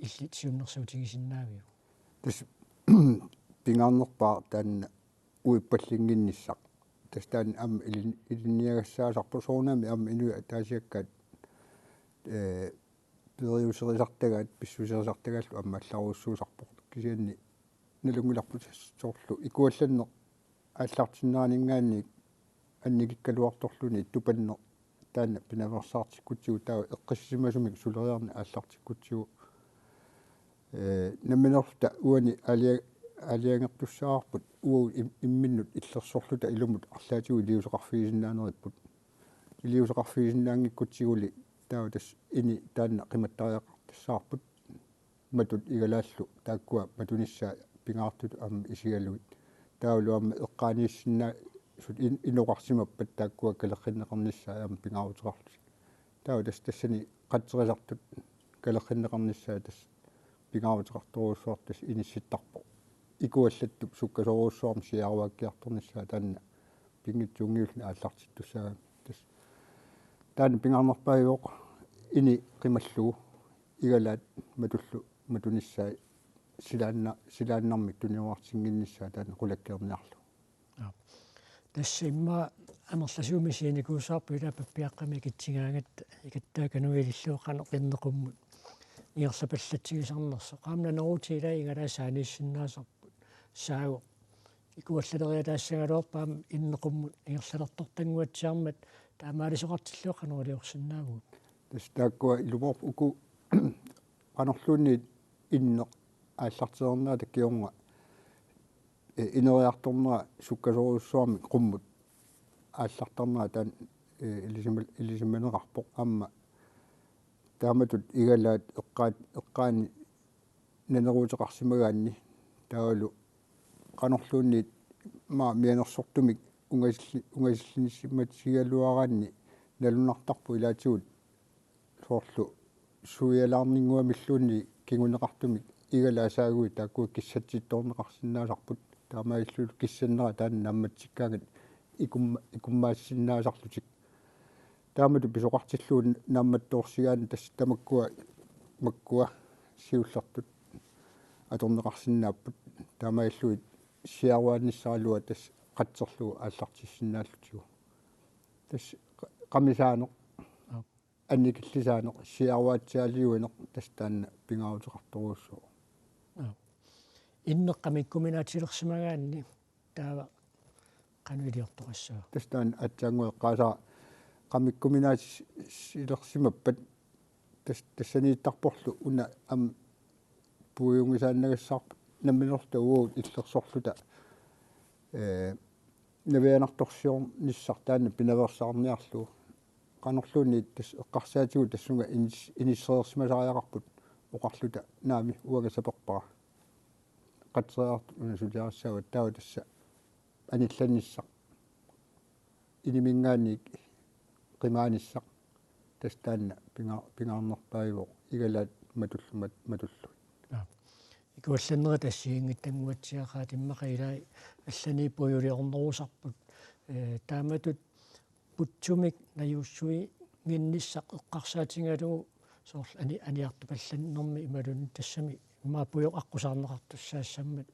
illit siunnersuutigisinnaaviuk? Tassa pingaarnerpaaq taanna uippallinnginnissaq. Tassa taanna aamma ilin-, ilinniagassaasarpoq soorunami aamma inuit ataasiakkaat, eh, periuserisartagaat, pissuserisartagaallu aamma allarujussuusarpoq. Kisianni nalunngilarput soorlu ikuallanneq aallartinneraninngaanniit annikikkaluartorluni tupanneq taanna pinaveersaartikkutsigu taava eqqissisimasumik suleriarneq aallartikkutsigu, ee, nammineerluta uani aalia-, aalajangertussaavoq uagut im-, imminnut illersorluta ilumut arlaatigut iliuuseqarfigisinnaanerput. Iliuuseqarfigisinnaanngikkutsigu taava tassa ini taanna qimattariaqartussaavoq. Matut igalaallu taakkua matunissaat pingaartutut aamma isigalugit. Taavalu aamma eqqaaniissinnaasut in-, inoqarsimappat taakkua kalerrinneqarnissaat aamma pingaaruteqarlutik. Taava tassa tassani qatserisartut kalerrinneqarnissaat tassa pingaaruteqartorujussuartut tassa inissittarpoq. Ikuallattup sukkasoorujussuarmik siaruaakkiartornissaa taanna pinngitsuunngiulluni aallartittussaagami. Tassa taanna pingaarnerpaajuvoq ini qimallugu igalaat matullu matunissaat silaanna-, silaannarmik tuniorartinnginnissaa taanna qulakkeerniarlugu. Aap. Tassa immaqa amerlasuumik scenekuusarput ilaa pappiaqqamik ikitsigaangatta ikattaakanu ilillugu qanoq inneqummut ingerlapallatsigisarnersoq. Qaammat naneruutit ilaa igalaat saaniissinnaasarput. Saagu. Ikuallaleriataassagaluarpat aamma inneqummut ingerlalertortannguatsiarmat taamaalisoqartillugu qanoq iliorsinnaavugut? Tassa taakkua ilumoorput uku qanorluunniit inneq aallartereernerata kingorna, eh, ineriartornera sukkasoorujussuarmik qummut aallartarnera taanna, eh, ilisima-, ilisimaneqarpoq aamma taamatut igalaat eqqaat-, eqqaani naneruuteqarsimagaanni taavalu qanorluunniit maa mianersortumik ungasilli-, ungasillinissimatigigaluaraanni nalunartarpoq ilaatigut soorlu suialaarninnguamilluunniit kinguneqartumik igalaat saaguit taakkua kissatsittoorneqarsinnaasarput taamaalillunilu kissannera taanna naammatsikkaangat ikumma-, ikummaassinnaasarlutik. Taamatut pisoqartillugu naammattoorsigaanni tassa tamakkua makkua siullertut atorneqarsinnaapput taamaalillugit siaruaannissaraluaq tassa qatserlugu aallartissinnaallugu. Tassa qa-, qamisaaneq, aap, annikillisaaneq, siaruaatsiaaliuineq tassa taanna pingaaruteqartorujussuuvoq. Aap. Inneq qamikkuminaatsilersimagaanni taava qanoq iliortoqassaaq? Tassa taanna aatsaannguaq eqqaasara qamikkuminaatsi-, silersimappat tas-, tassaniittarporlu una aamma puiunngisaannagassaq nammineerluta uagut illersorluta, ee, navianartorsiornissaq taanna pinaveersaarniarlugu. Qanorluunniit tassa eqqarsaatigut tassunga inis-, inissereersimasariaqarput. oqarluta naamik uanga saperpara. Qatserisartut una suliarissavaat, taava tassa anillannissaq. Iniminngaanniit qimaanissaq. Tassa taanna pinga-, pingaarnerpaajuvoq igalaat matullu-, mat-, matullu. Aa. Ikuallannerit assigiinngitsunnguatsiaqaat immaqa ilai allaniippujuliornerusarput. Ee, taamatut putsumik najuussuinnginnissaq eqqarsaatigalugu soorlu ani-, aniartupallannermi imaluunniit tassami immaqa pujoq aqqusaarneqartussaassammat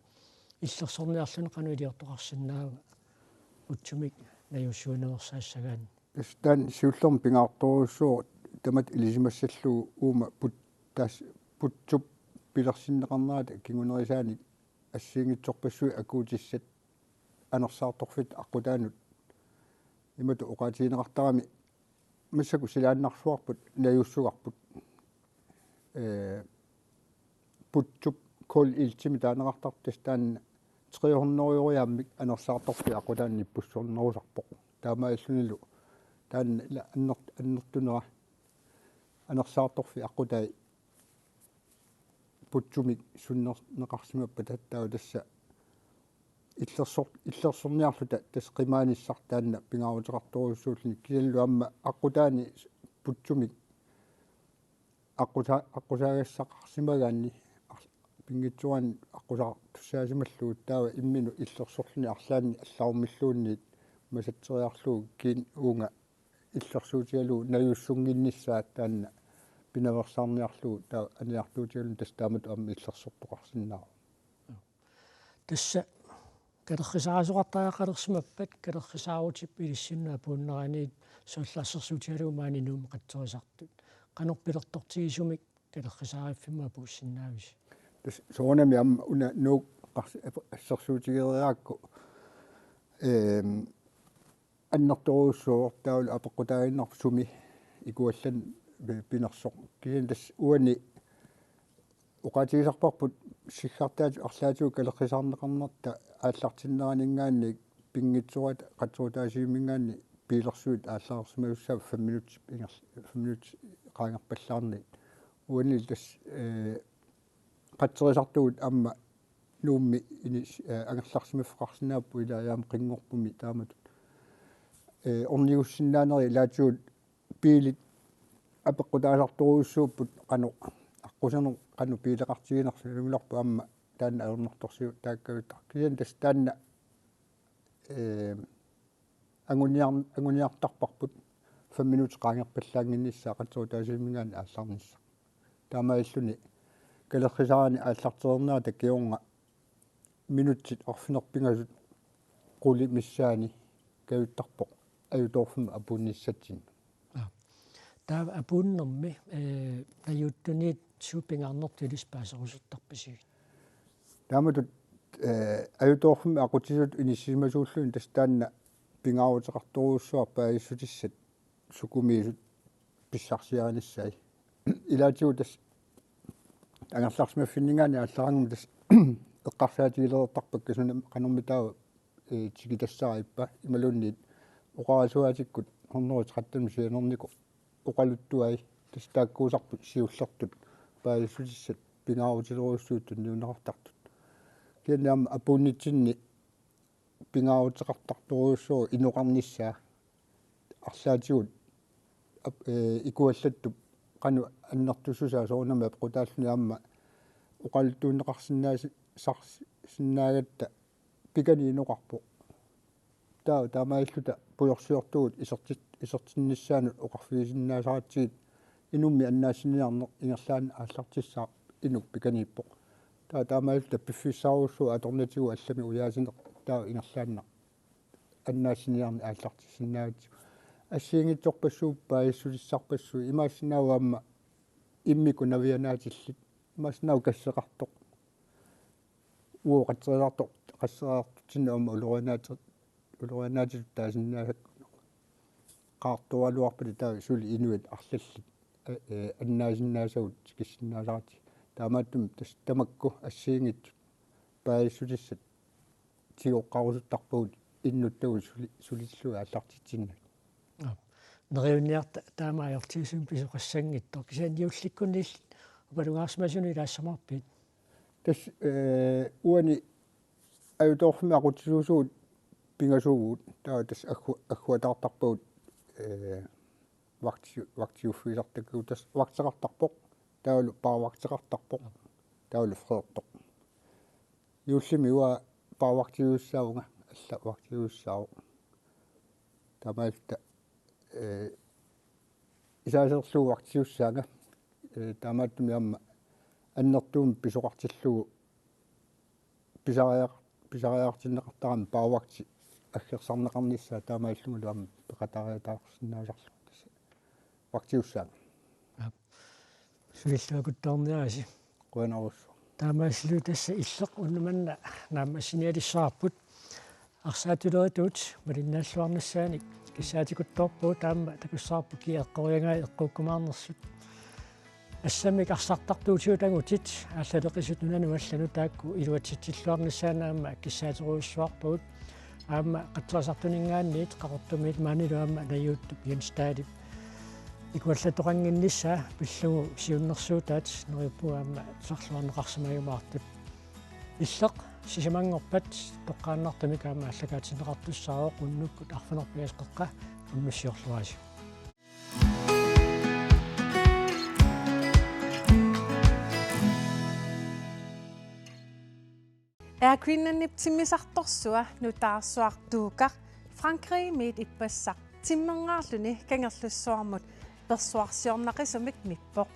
illersorniarluni qanoq iliortoqarsinnaava putsumik najuussuinersaassagaanni? Tassa taanna siullermik pingaartorujussuuvoq tamatta ilisimassallugu uuma put-, tassa putsup pilersinneqarnerata kingunerisaanik assigiinngitsorpassuit akuutissat anersaartorfittut aqqutaanut. Imatut oqaatigineqartarami massakkut silaannarsuarput najuussugarput. Ee, putsup K L T-mik taaneqartartoq tassa taanna tre hundrede eurojaamik anersaartorfiit aqqutaanut nippussornerusarpoq. Taamaalillunilu taanna ila anner-, annertunera anersaartorfiit aqqutai putsumik sunnerneqarsimappat taava tassa illersor-, illersorniarluta tassa qimaanissaq taanna pingaaruteqartorujussuulluni kisiannilu aamma aqqutaani putsumik aqqusa-, aqqusaagassaqarsimagaanni ar-, pinngitsoorani aqqusaartussaasimallugu taava imminut illersorluni arlaanni allarummilluunniit masatseriarlugu kiinni uunga illersuutigalugu najuussunnginnissaa taanna pinaveersaarniarlugu taava aniartuutigalugu tassa taamatut aamma illersortoqarsinnaavoq. Tassa kalerrisaarisoqartariaqalersimappat kalerrisaarutip ilissinnut apuunneraniit soorlu assersuutigalugu maani Nuummi qatserisartut. Qanoq pilertortigisumik kalerrisaariffimmut apuussinnaavisi? Tassa soorunami aamma una Nuuk qars-, assersuutigereerakku, eem, annertoorujussuuvoq taavalu apeqqutaaginnarpoq sumi ikuallanneq pi-, pinersoq. Kisianni tassa uani oqaatigisarparput siggartaat arlaatigut kalerrisaarneqarnerta aallartinneraninngaanniit pinngitsoorata qatsortaasivimminngaanniit biilersuit aallarsimasussaavaat fem minutsit ingerl-, fem minutsit qaangerpallaarnagit. Uanili tassa, ee, qatserisartugut aamma Nuummi inis-, ee, angerlarsimaffeqarsinnaapput ilaa aamma Qinngorpumi taamatut. Ee, ornigussinnaanerit ilaatigut biilit apeqqutaasartorujussuupput qanoq aqqusaneq qanoq biileqartiginersut ilunngularput aamma taanna ajornartorsiut taakkaluttaq. Kisianni tassa taanna, ee, anguniar-, anguniartarparput fem minutsit qaangerpallaannginnissaa qatsortaasivimminngaanniit aallarnissaq. Taamaalilluni kalerrisaarani aallartereernerata kingorna minutsit arfineq-pingasut qulit missaanni kajuttarpoq ajutoorfimmut apuunnissatsinnut. Aa. Taava apuunnermi, ee, najuuttuniit suut pingaarnertut ilissi paaserusuttarpisigit? Taamatut, ee, ajutoorfimmut aqutsisutut inissisimasuulluni tassa taanna pingaaruteqartorujussuaq paasissutissat sukumiisut pissarsiarinissai. Ilaatigut tassa angerlarsimaffinninngaanniit aallarangama tassa eqqarsaatigilereertarpakka suna qanormitaava, ee, tikitassara ippa imaluunniit oqarasuaatikkut hundrede tretten sianernikoq oqaluttuai tassa taakkuusarput siullertut paasissutissat pingaarutilerujussuit tunniunneqartartut. Kisianni aamma apuunnitsinni pingaaruteqartartorujussuuvoq inoqarnissaa arlaatigut ap-, ee, ikuallattup qanoq annertussusaa soorunami apeqqutaalluni aamma oqaluttuunneqarsinnaasi-, sars-, sinnaagatta pikani inoqarpoq. Taa-, taamaalilluta pujorsiortugut isertit-, isertinnissaanut oqarfigisinnaasaratsigit inummi annaassiniarneq ingerlaannaq aallartissaaq inuk pikaniippoq. Taa-, taamaalilluta piffissarujussuuvoq atornatigut allamik ujaasineq taava ingerlaannaq annaassiniarneq aallartissinnaagatsigu. Assigiinngitsorpassuit paasissutissarpassuit imaassinnaavoq aamma immikkut navianaatillit. Imaassinnaavoq kasseqartoq. Uagut qatserisartoq, qatserisartutsinnut aamma ulorianaati-, ulorianaatitut taasinnaasakka qaartoraluarpata taava suli inuit arlallit, ee, ee, annaasinnaasavut tikissinnaasaratik. Taamaattumik tassa tamakku assigiinngitsut paasissutissat tigoqqarusuttarpagut innuttagut suli-, sulillugit aallartitsinnagit. Aap. Neriunniarta taama ajortigisumik pisoqassanngitsoq. Kisianni juullikkunniilli Upalungaarsimasunut ilaassamaarpit? Tassa, eh, uani ajutoorfimmi aqutsisuusugut pingasuuvugut, taava tassa aggu-, agguataartarpagut, eh, vagti-, vagtiuffigisartakkagut, tassa vagteqartarpoq, taavalu paarvagteqartarpoq, taavalu Frederik. Juullimi uanga paarvagtiusussaavunga, alla vagtiusussaavoq. Taamaalilluta, eh, isaaserlugu vagtiusussaanga, eh, taamaattumik aamma annertuumik pisoqartillugu pisariaq-, pisariaqartinneqartarami paarvagti aggersarneqarnissaa, taamaalillungalu aamma peqataariataarsinnaasarlugu tassa vagtiusussaanga. Aap. Sulilluaqquttaarniarisi. Qujanarsuaq. Taamaasilluta tassa Illeq unnuk manna naammassinialissavarput. Arsaattuleritut malinnaalluarnissaanik kissaatikuttoorpugut, taama takussavarput kia eqqoriagai eqquukkumaarnersut. Assammik arsartartuutigut angutit aallaleqisut nunanut allanut taakku iluatsitsilluarnissaannut aamma kissaaterujussuarpagut. Aamma Qaqortumiit Qaqortumiit maanilu aamma Najuuttup Jens Dahlip ikuallattoqannginnissaa pillugu siunnersuutaat, neriuppunga aamma tusarluarneqarsimajumaartut. Illeq, sisamanngorpat toqqaannartumik aamma aallakaatinneqartussaavoq, unnukkut arfineq-pingasut qeqqa unnussiorluarisi. Air Greenlandip timmisartorsua nutaarsuaq Tuukaq Frankrigimiit ippassaq timmernaarluni Kangerlussuarmut persuarsiornaqisumik mippoq.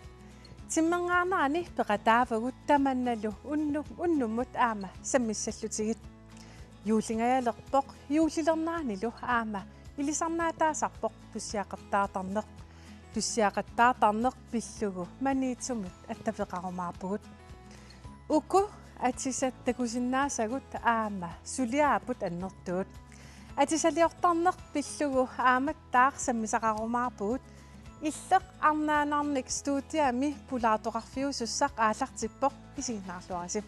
Timmernaarnerani peqataavagut tamannalu unnu-, unnummut aamma sammissallutigit. Juullingajalerpoq, juullilerneranilu aamma ilisarnaataasarpoq tussiaqattaartarneq. Tussiaqattaartarneq pillugu Maniitsumut attaveqarumaarpugut. Uku atisat takusinnaasagut aamma suliaapput annertuut. Atisaliortarneq pillugu aammattaaq sammisaqarumaarpugut. Illeq arnaanarnik studiami pulaartoqarfiusussaq aallartippoq, isiginnaarluarisi.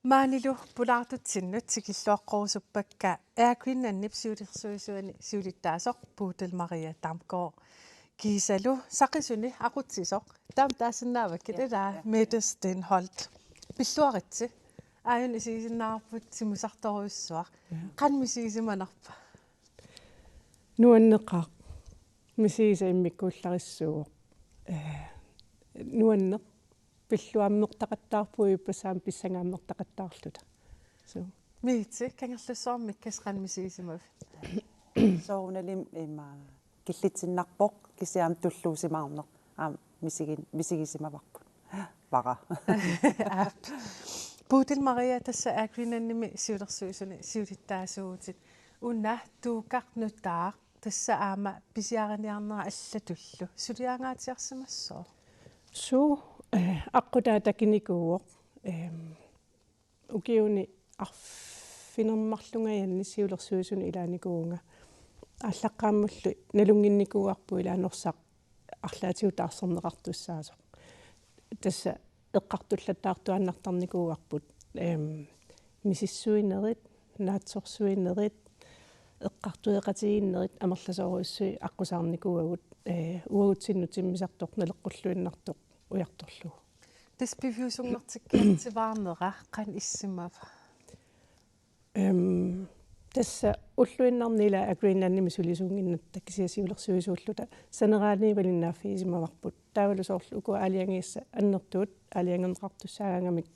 Maanilu pulaartutsinnut tikilluaqqorusuppakka Air Greenlandip siulersuisuani siulittaasoq Bodil Marie Damgaard. Kiisalu saqisuni aqutsisoq. Taama taasinnaavakkit, ja, ilaa, ja. Mette Stenholt. Pilluaritsi. Aajuna isigisinnaavarput timmisartorujussuaq. Ja. Qanoq misigisimanarpa? Nuanneqaaq. Misigisaq immikkuullarissuuvoq. Eh, nuanneq. Pilluammertaqattaarpugut ippassaq aamma pissangaammertaqattaarluta. Suu. Mette, Kangerlussuarmikkasi qanoq misigisimavit? Soorunalimi ima killitsinnarpoq, kisianni tulluusimaarneq aamma misigin-, misigisimavarput. Vara. Aap. Bodil Marie, tassa Air Greenlandimi siulersuisuni siulittaasuuvutit. Una Tuukaq nutaaq, tassa aamma pisiariniarnera allatullu. Suliaangaatsiarsimassooq? Suu, eh, aqqutaa takunikuuvoq. Ehm, ukiuni arfineq-marlungajanni siulersuisuni ilaanikuuvunga. Aallaqqaammulli nalunnginnikuuarput ilaa Norsaq arlaatigut taarserneqartussaasoq. Tassa eqqartullattaartuaannartarnikuuarput, ehm, misissuinerit, naatsorsuinerit, eqqartueqatigiinnerit amerlasoorujussuit aqqusaarnikuuagut, eh, uagutsinnut timmisartoq naleqqulluinnartoq ujartorlugu. Tassa piviusunngortikkiartivaarnera qanoq issimava? Ehm, tassa ulluinnarni ilaa Air Greenlandimi sulisuunnginnatta, kisianni siulersuisuulluta saneraaniit malinnaaffigisimavagut. Taavalu soorlu uku aalajangigassat annertuut aalajangerneqartussaagaangamik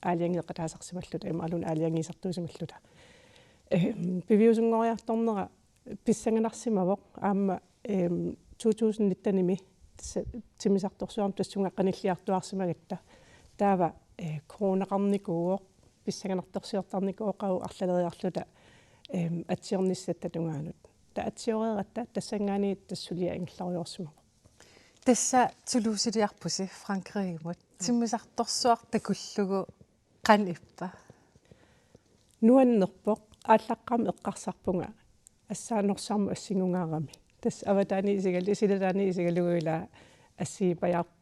aalajangeeqataasarsimalluta imaluunniit aalajangiisartuusimalluta. Ehm, piviusunngoriartornera pissanganarsimavoq aamma, ehm, to tusind nittenimi tassa timmisartorsuarmut tassunga qanilliartuaarsimagatta. Taava, eh, coronaqarnikuuvoq, pissanganartorsiortarnikuuvoq qanoq arlaleriarluta, ehm, atsiornissatta tungaanut. Taava atsioreeratta tassanngaanniit tassa suliaq ingerlarujoorsimavoq. Tassa Toulouseliarpusi Frankrigimut. Timmisartorsuaq takullugu qanoq ippa? Nuannerpoq, aallaqqaammut eqqarsarpunga assaat Norsarmut assingungaarami. Tassa avataaniit isigal-, silataaniit isigalugu ilaa assigipajaar-,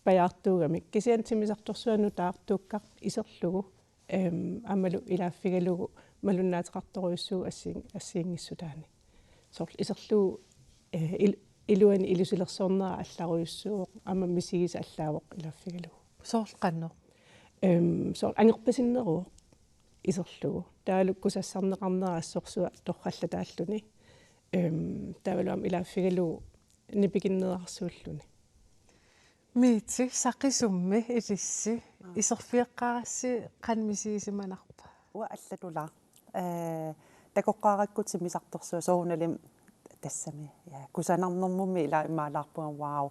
pajaartuugamik. Kisianni timmisartorsuaq nutaaq Tuukaq iserlugu, ehm, aammalu ilaaffigalugu malunnaateqartorujussuuvoq assiin-, assigiinngissutaani. Soorlu iserlugu, eh, il-, iluani ilusilersornera allarujussuuvoq, aamma misigisaq allaavoq ilaaffigalugu. Soorlu qanoq? Em, soorlu angerpasinneruvoq iserlugu. Taavalu kusassarneqarnera assorsuaq torrallataalluni. Em, taavalu aamma ilaaffigalugu nipikinnerarsuulluni. Miiti, saqisummi ilissi, aa, iserfigeqqaarassi qanoq misigisimanarpa? Uanga allatulaaq. Eh, takoqqaarakku timmisartorsuaq soorunalimi tassami. Ja, kusanarnermummi ila imaalaarpunga, wow.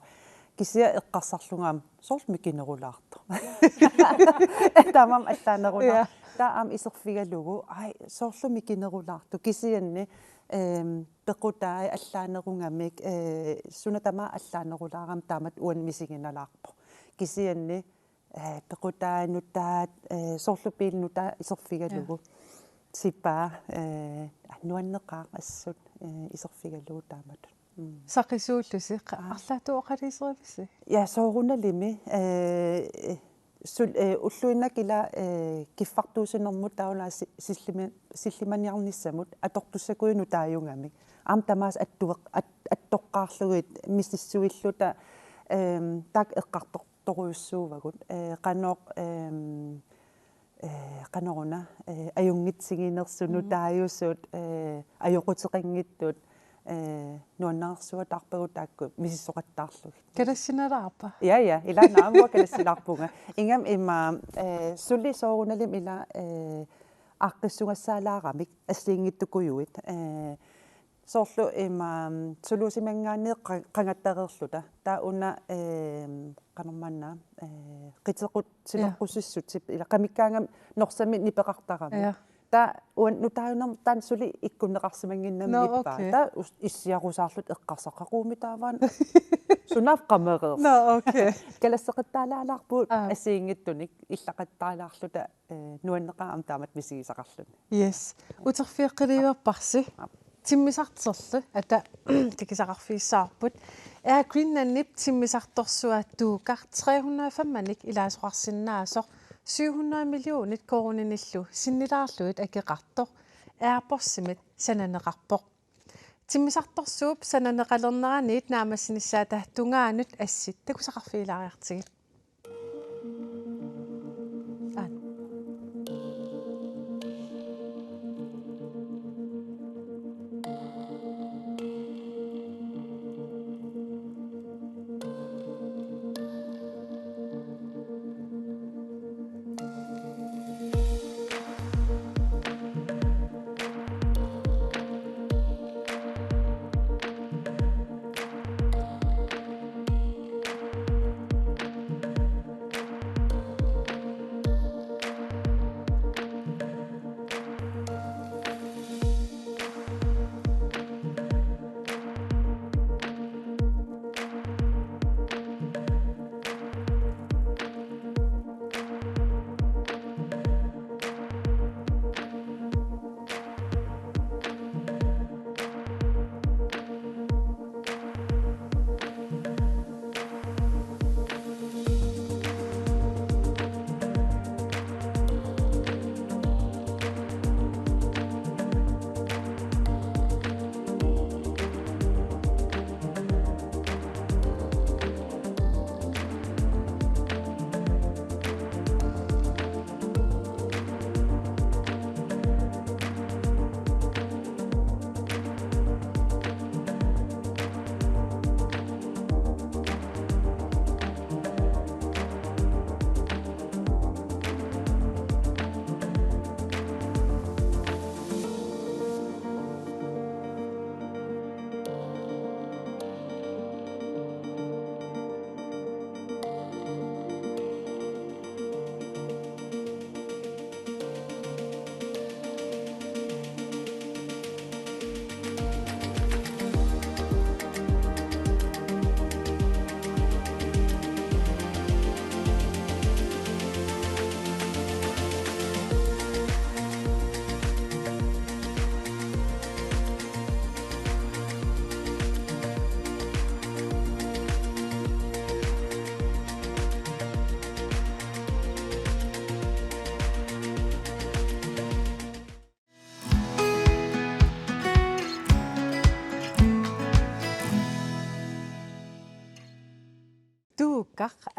Kisianni eqqarsarlunga aamma soorlu mikinerulaartoq. Taamaammat allaanerulaartoq. Ja. Taava aamma iserfigalugu, ai, soorlu mikinerulaartoq. Kisianni, ehm, pequtai allaanerugamik, eh, suna tamaat allaanerulaarami taamatut uani misiginalaarpoq. Kisianni, eh, pequtai nutaat, eh, soorlu biili nutaat iserfigalugu. Ja. Sipaa, eh, nuanneqaaq assut, eh, iserfigalugu taamatut. Mm. Saqisuullusi, qa-, aa, arlaatigut oqaluuserivisi? Ja, soorunalimi, eh, sul-, eh, ulluinnarni ila, eh, kiffartuussinermut taava una si-, sillimi-, sillimaniarnissamut atortussaguit nutaajugamik. Aamma tamaasa attueq-, at-, attoqqaarlugit misissuilluta, ehm, taakku eqqartortorujussuuvagut. Eh, qanoq, ehm, eh, qanoruna, eh, ajunngitsiginersut, mm, nutaajusut, eh, ajoquteqanngitsut, eh, nuannaarsuataarpagut taakku misissoqattaarlugit. Kalassinalaarpa? Ja, ja, ila aamma kalassilaarpunga. Ingammik ima, eh, suli soorunalimi ila, eh, aaqqissugassaalaaramik assigiinngitsukujuit. Eh, soorlu ima, mm, suluusimanngaanniit qa-, qangattareerluta. Taava una, eh, qanormaanna, eh, qitequt-, ja, tileqqusissutip, ila qamikkaangami Norsami nipeqartarami. Ja. Taava uani nutaajunermi taanna suli ikkunneqarsimannginnami. Nå, nippaa. Okay. Taava us-, issiarusaarluta eqqarsarpunga, quumi taava una sunaaffa qamereersoq. Nå, okay. Kalasseqattaalaalaarpugut, aa, assigiinngitsunik illaqattaalaarluta, eh, nuanneqaaq aamma taamatut misigisaqarluni. Yes. Uterfigeqqiliivarparsi. Aap. Timmisartorlu ata takusaqarfigissavarput. Air Greenlandip timmisartorsuaq Tuukaq tre hundrede og fem-anik ilaasoqarsinnaasoq syv hundrede millionit koruuninillu sinnilaarlugit akeqartoq Airbussimit sananeqarpoq. Timmisartorsuup sananeqalerneraniit naammassinissaata tungaanut assit takusaqarfigilaariartigit. Aat.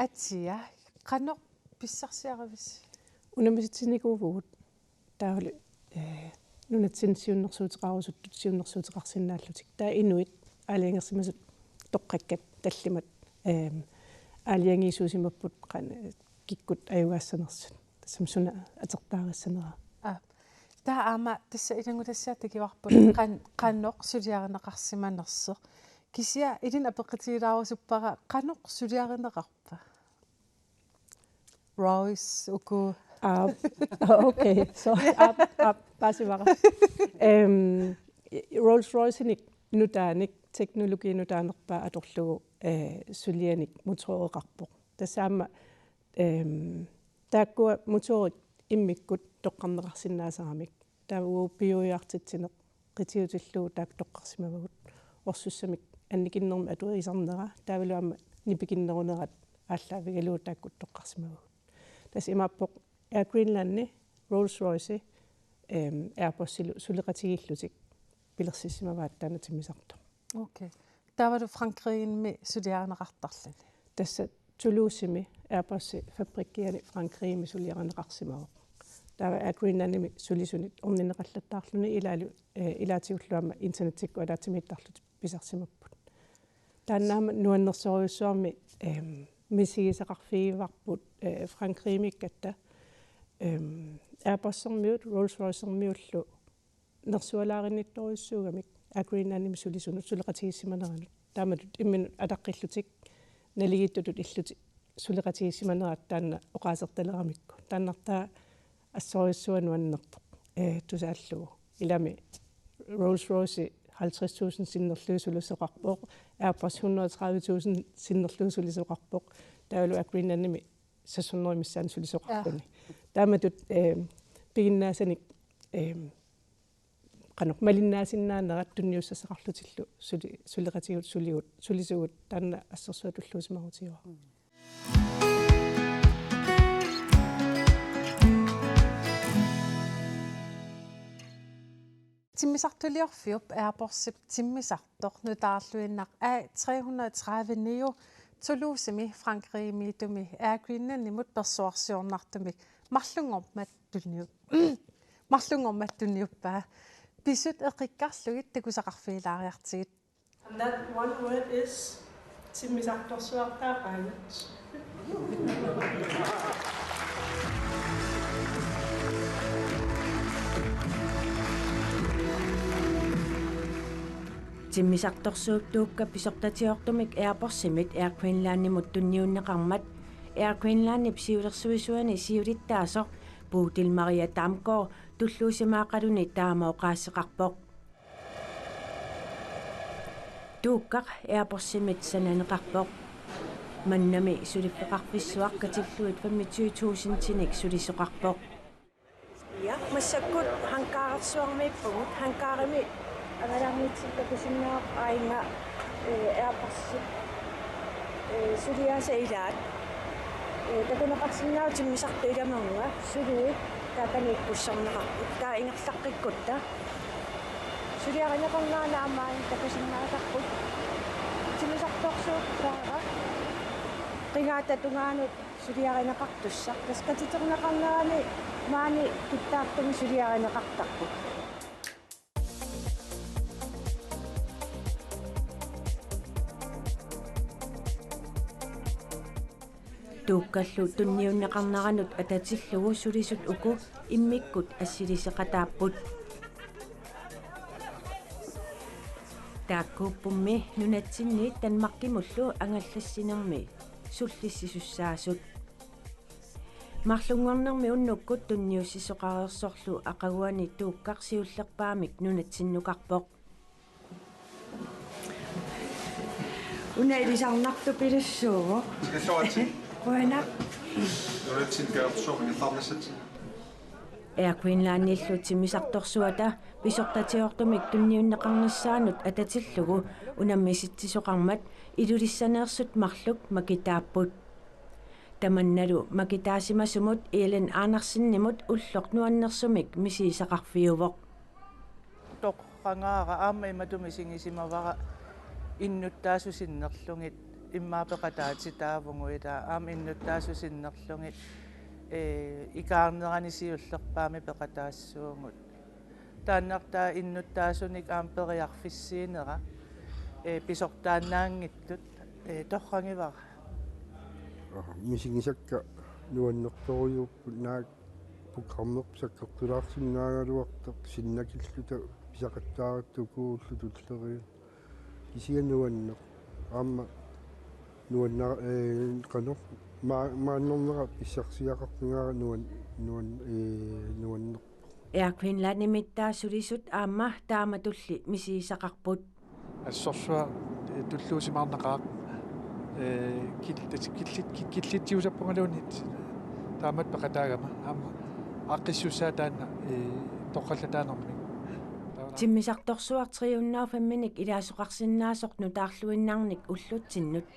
Atia, qanoq pissarsiarivisi? Unammisitsinnikuuvugut taavalu, eh, nunatsinni siunnersuuteqarusuttut siunnersuuteqarsinnaallutik. Taava inuit aalajangersimasut toqqakkat tallimat, ehm, aalajangiisuusimapput qan-, kikkut ajugaassanersut. Tassami suna atortaarissaneraa. Aa. Taava aamma tassa ilanngutassiaq takuarput qan-, qanoq suliarineqarsimanersoq. Kisianni ilinnut apeqqutigilaarusuppara qanoq suliarineqarpa? Rolls, uku. Aap, okay, so, aap, aap, paasivara. Ehm, Rolls Royce-inik nutaanik, teknologi nutaanerpaa atorlugu, eh, sulianik motoreqarpoq. Tassa aamma, ehm, taakkua motorit immikkut toqqarneqarsinnaasaramik. Taava uagut piujuartitsineq qitiutillugu taakku toqqarsimavagut. Orsussamik annikinnermik atuisarnera, taavalu aamma nipikinnerunerat aallaavigalugu taakku toqqarsimavagut. Tassa imaappoq Air Greenlandi, Rolls Royce, ehm, Airbusilu suleqatigiillutik pilersissimavaat taanna timmisartoq. Okay. Taavalu Frankrigimi suliarineqartarluni? Tassa Toulousemi Airbusip fabrikkiani Frankrigimi suliarineqarsimavoq. Taava Air Greenlandimi sulisunit orninneqallattaarluni ilaalu, eh, ilaatigullu aamma internettikkut ataatsimiittarlutik pisarsimapput. Taanna aamma nuannersorujussuarmi, ehm, misigisaqarfigivarput, eh, Frankrigimiikkatta, ehm, Airbusermiut Rolls Roycermiullu nersualaarinnittorujussuugamik Air Greenlandimi sulisunut suleqatigiissimaneranut. Taamatut imminut ataqqillutik naligiittutut illutik suleqatigiissimanerat taanna oqaasertaleramikku. Taannartaa assorujussuaq nuannerpoq, eh, tusaallugu. Ilami Rolls Royce halvtreds tusind sinnerlugit sulisoqarpoq, Airbus hundrede tredive tusind sinnerlugit sulisoqarpoq, taavalu Air Greenlandimi seks hundrede missaani sulisoqarluni. Ja. Taamatut, eh, piginnaasanik, eh, qanoq malinnaasinnaanerat tunniussassaqarlutillu suli-, suleqatigut suligut, sulisugut taanna assersuaq tulluusimarutigivara. Timmisartuliorfiup Airbusip timmisartoq nutaarluinnaq A tre hundrede tredive neo Toulousemi Frankrigimiittumi Air Greenlandimut persuarsiornartumik marlunngormat tunniu-, marlunngormat tunniuppaa. Pisut eqqikkarlugit takusaqarfigilaariartigit. And that one word is timmisartorsuartaaqaannut. Timmisartorsuup Tuukka pisortatigoortumik Airbusimit Air Greenlandimut tunniunneqarmat Air Greenlandip siulersuisuani siulittaasoq Bodil Maria Damgaard tulluusimaaqaluni taama oqaaseqarpoq. Tuukkaq Airbusimit sananeqarpoq. Mannami suliffeqarfissuaq katillugit femogtyve tusindinik sulisoqarpoq. Ja, massakkut hangarersuarmiippugut. Hangarimi angalaarnitsinni takusinnaavarput aajuna, eh, Airbusip, eh, suliaasa ilaat. Eh, takuneqarsinnaavoq timmisartut ilamunga suli taakani ikkussorneqarput. Taava ingerlaqqikkutta suliarineqarnerani aamma takusinnaasarput. Timmisartorsuup saara qigaata tungaanut suliarineqartussaq. Tassa katiterneqarnerani maani tuttaartumik suliarineqartarput. Tuukkallu tunniunneqarneranut atatillugu sulisut uku immikkut assiliseqataapput. Taakkuuppummi nunatsinniit Danmarkimullu angallassinermi sullissisussaasut. Marlunngornermi unnukkut tunniussisoqareersorlu aqaguani Tuukkaq siullerpaamik nunatsinnukarpoq. Una ilisarnartupilussuuvoq. Tikilluaritsi. Qujanaq. Nunatsinni katersuarmi ilisarnassatsi. Air Greenlandillu timmisartorsuata pisortatigoortumik tunniunneqarnissaanut atatillugu unammisitsisoqarmat Ilulissaneersut marluk makitaapput. Tamannalu makitaasimasumut Ellen Andersenimut ulloq nuannersumik misigisaqarfiuvoq. Toqqagaara aamma imatut misigisimavara innuttaasut sinnerlugit Immaqa peqataatitaavugut, ila aamma innuttaasut sinnerlugit, ee, ikaarnerani siullerpaamik peqataassuugut. Taannartaa innuttaasunik aamma periarfissiinera, ee, pisortaannaanngitsut, ee, torragivara. Aa, misigisakka nuannertorujuupput, naak programmerput sakkortulaarsinnaagaluartoq, sinnakilluta pisaqattaaratta ukuullu tulleriit. Kisianni nuanneq. Aamma nuanna-, ee, qanoq, ma-, maannernera pissarsiaqartagara nuan-, nuan-, ee, nuannerpoq. Air Greenlandimiittaat sulisut aamma taamatulli misigisaqarput. Assorsuaq, ee, tulluusimaarnaqaaq, ee, kil-, killit-, kil-, killitsiusappungaluunniit taamatut peqataagama. Aamma aaqqissuussaaq taanna, ee, torrallataanermik. Taava Timmisartorsuaq tre hundrede og fem-inik ilaasoqarsinnaasoq nutaarluinnarnik ullutsinnut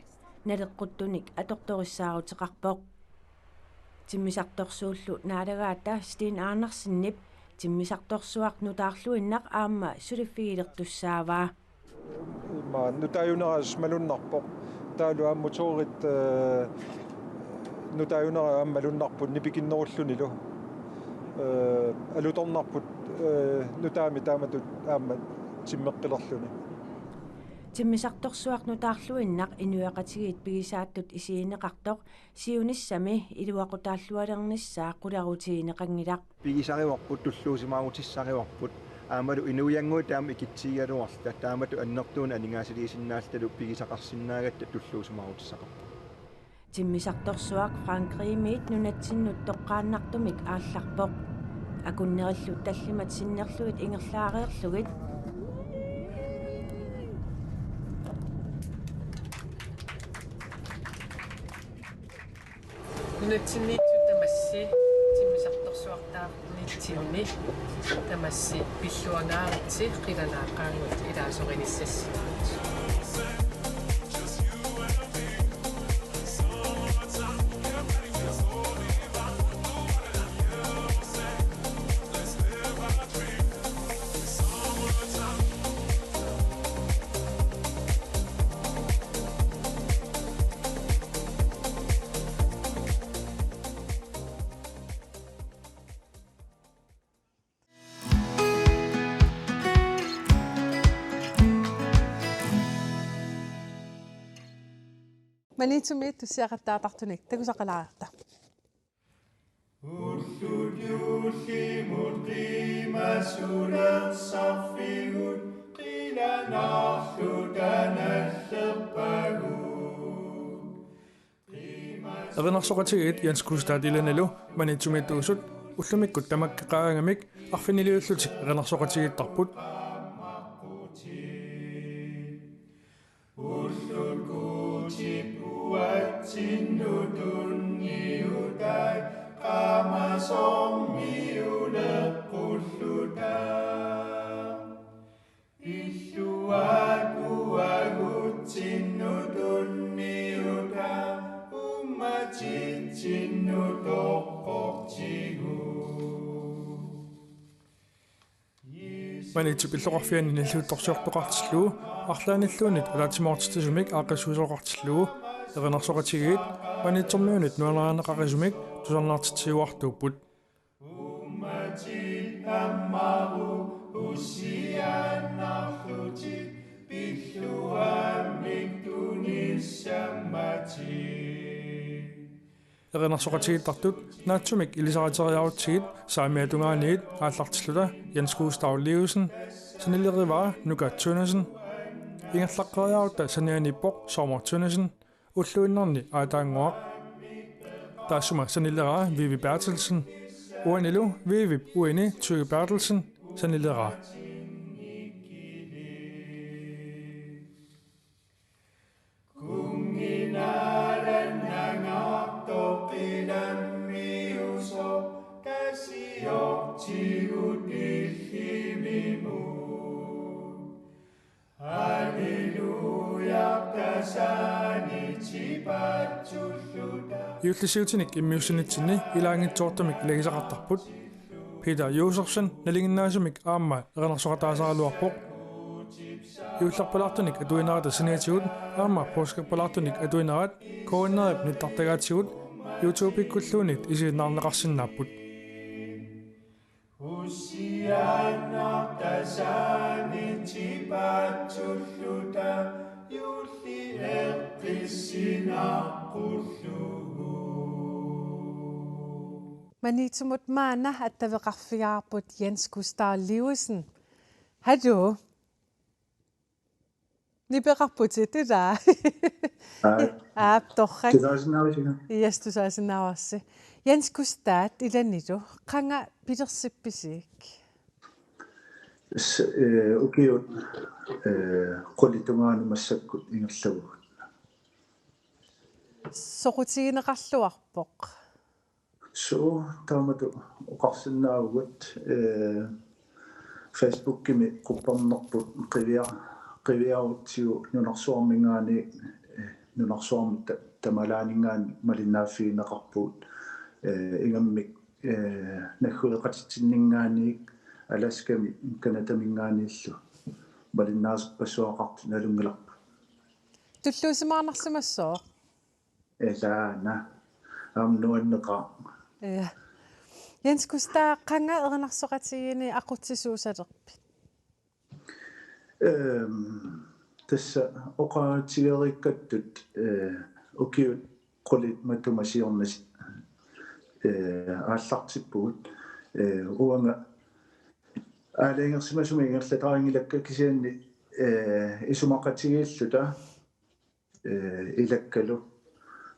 naleqquttunik atortorissaaruteqarpoq. Timmisartorsuullu naalagaata Steen Andersenip timmisartorsuaq nutaarluinnaq aamma suliffigilertussaavaa. Immaqa nutaajunera malunnarpoq. Taavalu aamma motorit, ee, nutaajunera aamma malunnarput nipikinnerullunilu. Ee, alutornarput, ee, nutaamik taamatut aamma timmeqqilerluni. Timmisartorsuaq nutaarluinnaq inuiaqatigiit pigisaattut isigineqartoq siunissami iluaqutaallualernissaa qularutigineqanngilaq. Pigisarivarput, tulluusimaarutissarivarput, aammalu inuiannguit taama ikitsigigaluarluta, taamatut annertuunik aningaasaliisinnaalluta pigisaqarsinnaagatta tulluusimaarutissaqarput. Timmisartorsuaq Frankrigimiit nunatsinnut toqqaannartumik aallarpoq. Akunnerillu tallimat sinnerlugit ingerlaareerlugit. Nunatsinniittut tamassi timmisartorsuartaarnitsinni tamassi pilluangaaritsi qilanaaqaagut ilaasorinissassinnik. Maniitsumi tussiaqattaartartunik takusaqalaareerta. Ullut juullimut qiimasulersarfigut qilanaarluta nallerpagut. Erinarsoqatigiit Jens Gustav Dilanilu Maniitsumiittuusut ullumikkut tamakkeqaagamik arfiniliullutik erinarsoqatigiittarput. Ullut Guutip uatsinnut tunniutai qaamasormiuleqqulluta. Illuaat uagutsinnut tunniutai uummatitsinnut oqortigut. Maniitsup illoqarfiani nalliuttorsiortoqartillugu arlaannilluunniit ataatsimoortitsisumik aaqqissuisoqartillugu erinarsoqatigiit Maniitsormiunit nuannaarneqarisumik tusarnaartitsiuartuupput. Uummatit ammaruk usiaannarlutik pilluammik tunissammatik. Erinarsoqatigiittartut naatsumik ilisariteriarutsigit saamiata tungaaniit aallartilluta Jens Gustav Olivesen, sanilerivaa Nuka Tønnesen, ingerlaqqeriarutta sanianiippoq Sommer Tønnesen, ulluinnarni aataannguaq. Taassuma sanileraa Vivi Berthelsen, uanilu Vivip uini Tyge Berthelsen sanileraa. Kunnginaalannangaartoq ilammiusoq tasiortigut illimimut. Halleluja, tasaani tipatsulluta. Juullisiutinik immiussinitsinni ilaanngitsoortumik ilagisaqartarput. Peter Josefsen nalinginnaasumik aamma erinarsoqataasaraluarpoq. Juullerpalaartunik atuinerata saniatigut aamma poorskipalaartunik atuinerat K N R-ip nittartagaatigut YouTube-ikkulluunniit isiginnaarneqarsinnaapput. Ussiaannartasaani tipatsulluta juulli eqqissinaaqqullugu. Maniitsumut maanna attaveqarfigaarput Jens Gustav Lewisen. Hallo. Nipeqarputit, ilaa? Aap. Aap, torrak. Tusaasinnaavisigit? Yes, tusaasinnaavarsi. Jens Gustav, ilanilu, qanga pilersippisiuk? S-, eh, ukiut, eh, qulit tungaanut massakkut ingerlavugut. Soqutigineqarluarpoq. Suu, taamatut oqarsinnaavugut, eh, Facebookimi quppernerput qivia-, qiviarutsigu nunarsuarminngaanniit, eh, nunarsuarmi ta-, tamalaaninngaanniit malinnaaffigineqarpugut, eh, ingammik, eh, naggueqatitsinninngaanniit Alaskami Canadaminngaanniillu malinnaasorpassuaqartut nalunngilarput. Tulluusimaarnarsimassooq? Ilaana. Aamma nuanneqaaq. Ja. Jens Gustav, qanga erinarsoqatigiinni aqutsisuusalerpit? Ehm, tassa oqaatigereerikkattut, eh, ukiut qulit matuma siornasi, eh, aallartippugut. Eh, uanga aalajangersimasumik ingerlatarinngilakkit kisianni, eh, isumaqatigiilluta, eh, ilakkalu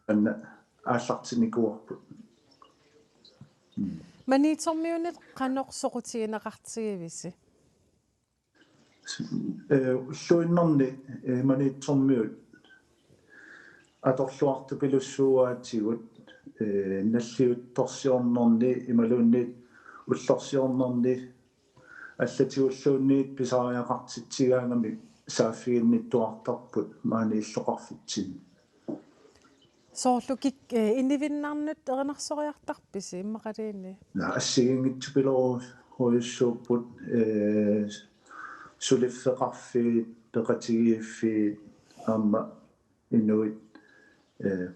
anna aallartinnikuuarput. Mm. Maniitsormiunit qanoq soqutigineqartigivisi? Eh, ulluinnarni, eh, Maniitsormiut atorluartupilussuuaatigut, eh, nalliuttorsiornerni imaluunniit ullorsiornerni allatigulluunniit pisariaqartitsigaangamik saaffiginnittuartarput maani illoqarfitsinni. Soorlu kik-, eh, inivinnarnut erinarsoriartarpisi immaqaluunniit? Naa, assigiinngitsupiloorujussuupput, eh, suliffeqarfiit, peqatigiiffiit, aamma inuit, eh,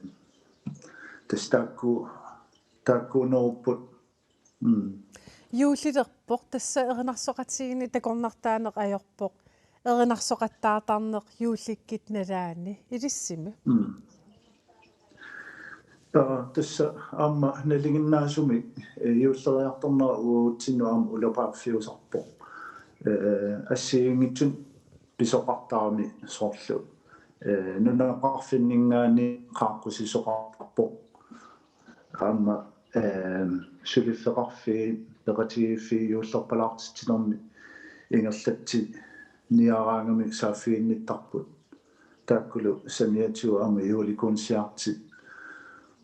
tassa taakku, taakkuunerupput. Mm. Juullilerpoq, tassa erinarsoqatigiinni takornartaaneq ajorpoq. Erinarsoqattaartarneq juullikkut nalaani ilissimi. Mm. Aa, tassa aamma nalinginnaasumik, eh, juulleriartornera uagutsinnut aamma ulapaarfiusarpoq. Eh, assigiinngitsunik pisoqartarami soorlu, eh, nunaqarfinninngaanniit qaaqqusisoqartarpoq. Aamma, ehm, suliffeqarfiit, peqatigiiffiit juullerpalaartitsinermi ingerlatsiniaraangamik saaffiginnittarput. Taakkulu saniatigut aamma juulikuunsiartit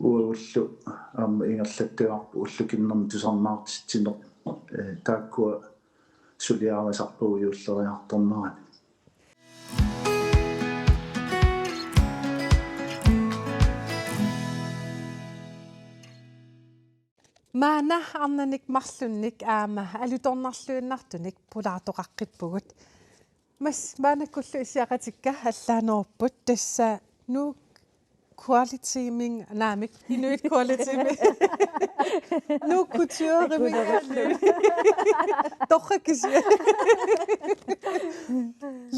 uagullu aamma ingerlattagarput ullukinnermi tusarnaartitsineq. Eh, taakkua suliarisarpagut juulleriartornerani. Maanna arnanik marlunnik aamma alutornarluinnartunik pulaartoqaqqippugut. Mas maannakkullu issiaqatikka allaanerupput, tassa Nuuk Quality-mik, naamik, Inuit Quality-mik. Nuuk Couture-mik. Torrak kisianni.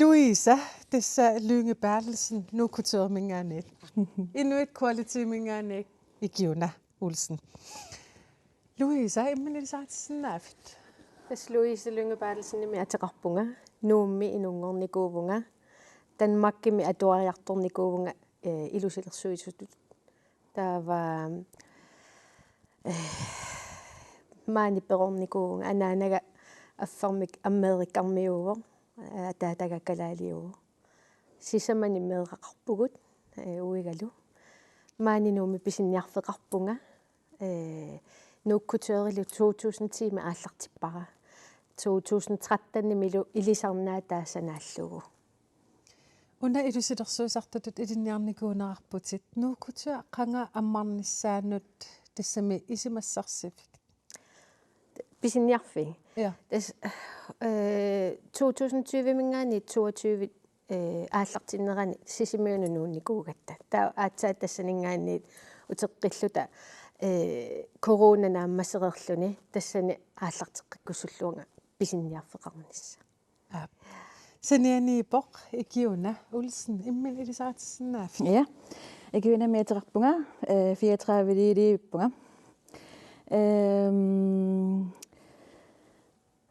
Louise, tassa Lynge Berthelsen, Nuuk Couture-minngaanniit. Inuit Quality-minngaanniit, Ikiuna Olsen. Louise, imminut ilisaritissinnaaviuk? Tassa Louise Lynge Berthelsenimik ateqarpunga. Nuummi inunngornikuuvunga. Danmarkimi atuariartornikuuvunga, eh, ilusilersuisutut. Taava, eh, maani perornikuuvunga, anaanaga affarmik Amerikarmiuuvoq, eh, ataataga kalaaliuvoq. Sisamanik meeraqarpugut, eh, uigalu. Maani Nuummi pisiniarfeqarpunga, eh, Nuuk Couture-ilu to tusind ti-mi aallartippara. To tusind tretten-imilu ilisarnaataa sanaallugu. Una ilusilersuisartutut ilinniarnikuunerarputit. Nuuk Couture qanga ammarnissaanut tassami isumassarsiviuk? Pisiniarfik? Ja. Tassa, eh, to tusind tyve-minngaanniit toogtyve ee, aallartinnerani Sisimiunut nuunnikuugatta. Taava aatsaat tassaninngaanniit uteqqilluta, ee, corona naammasereerluni tassani aallarteqqikkussulluunga pisiniarfeqarnissaq. Aap. Sanianiippoq Ikiuna Olsen, imminut ilisaritissinnaavit? Ja. Ikiunamik ateqarpunga, eh, fireogtredive-liivippunga. Ehm,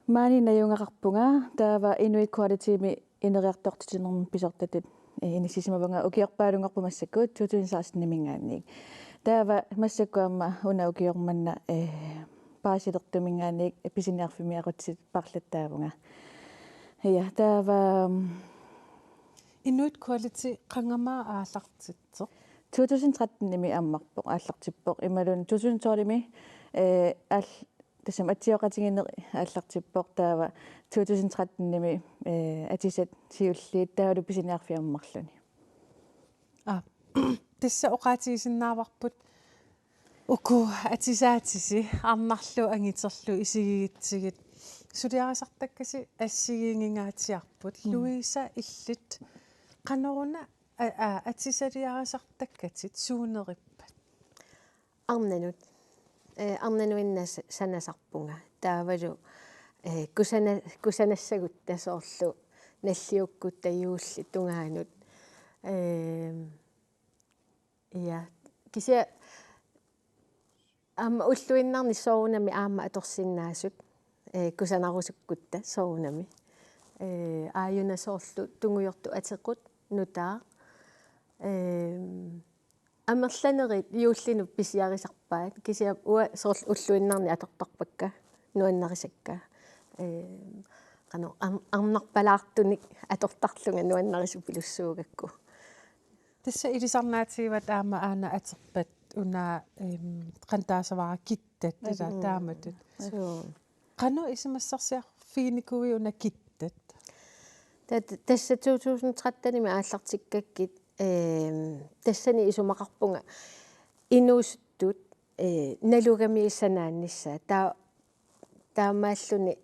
maani najugaqarpunga, taava Inuit Qualitymi ineriartortitsinermut pisortatut, eh, inissisimavunga, ukiorpaalunngorpoq massakkut, to tusind seksten-iminngaanniit. Taava massakkut aamma una ukioq manna, eh, paasilertuminngaanniit pisiniarfimmi aqutsisut paarlattaavunga. Ja, taava, mm, Inuit Quality qangami aallartitseq? To tusind tretten-imi ammarpoq, aallartippoq. Imaluunniit to tusind tolv-imi, eh, aal-, tassami atsioqatigiinneq aallartippoq, taava to tusind tretten-imi, eh, atisat siulliit taavalu pisiniarfik ammarluni. Aa, tassa oqaatigisinnaavarput uku atisaatisi arnarlu angiterlu isigigitsigit suliarisartakkasi assigiinnginngaatsiarput. Mm. Louise, illit qanoruna a-, a-, atisaliarisartakkatit suunerippat? Arnanut. Eh, arnanuinnaq sa-, sanasarpunga. Taavalu, eh, kusana-, kusanassagutta soorlu nalliukkutta juulli tungaanut. Ehm, ja, kisianni aamma ulluinnarni soorunami aamma atorsinnaasut, eh, kusanarusukkutta soorunami. Eh, aajuna soorlu tungujortoq atequt nutaaq. Ehm, amerlanerit juullinut pisiarisarpaat, kisianni uanga soorlu ulluinnarni atortarpakka, nuannarisakka. Ehm, qanoq am-, arnarpalaartunik atortarlunga nuannarisupilussuugakku. Tassa ilisarnaatigivat aamma aana aterpat una, ehm, qanoq taasavara kittat ila. Mm. Taamatut. Suu. Qanoq isumassarsiorfiginikuuit una kittat? Ta-, tassa to tusind tretten-imi aallartikkakkit, ehm, tassani isumaqarpunga inuusuttut, eh, nalugamiuk sanaannissaat. Ta-, taamaalluni,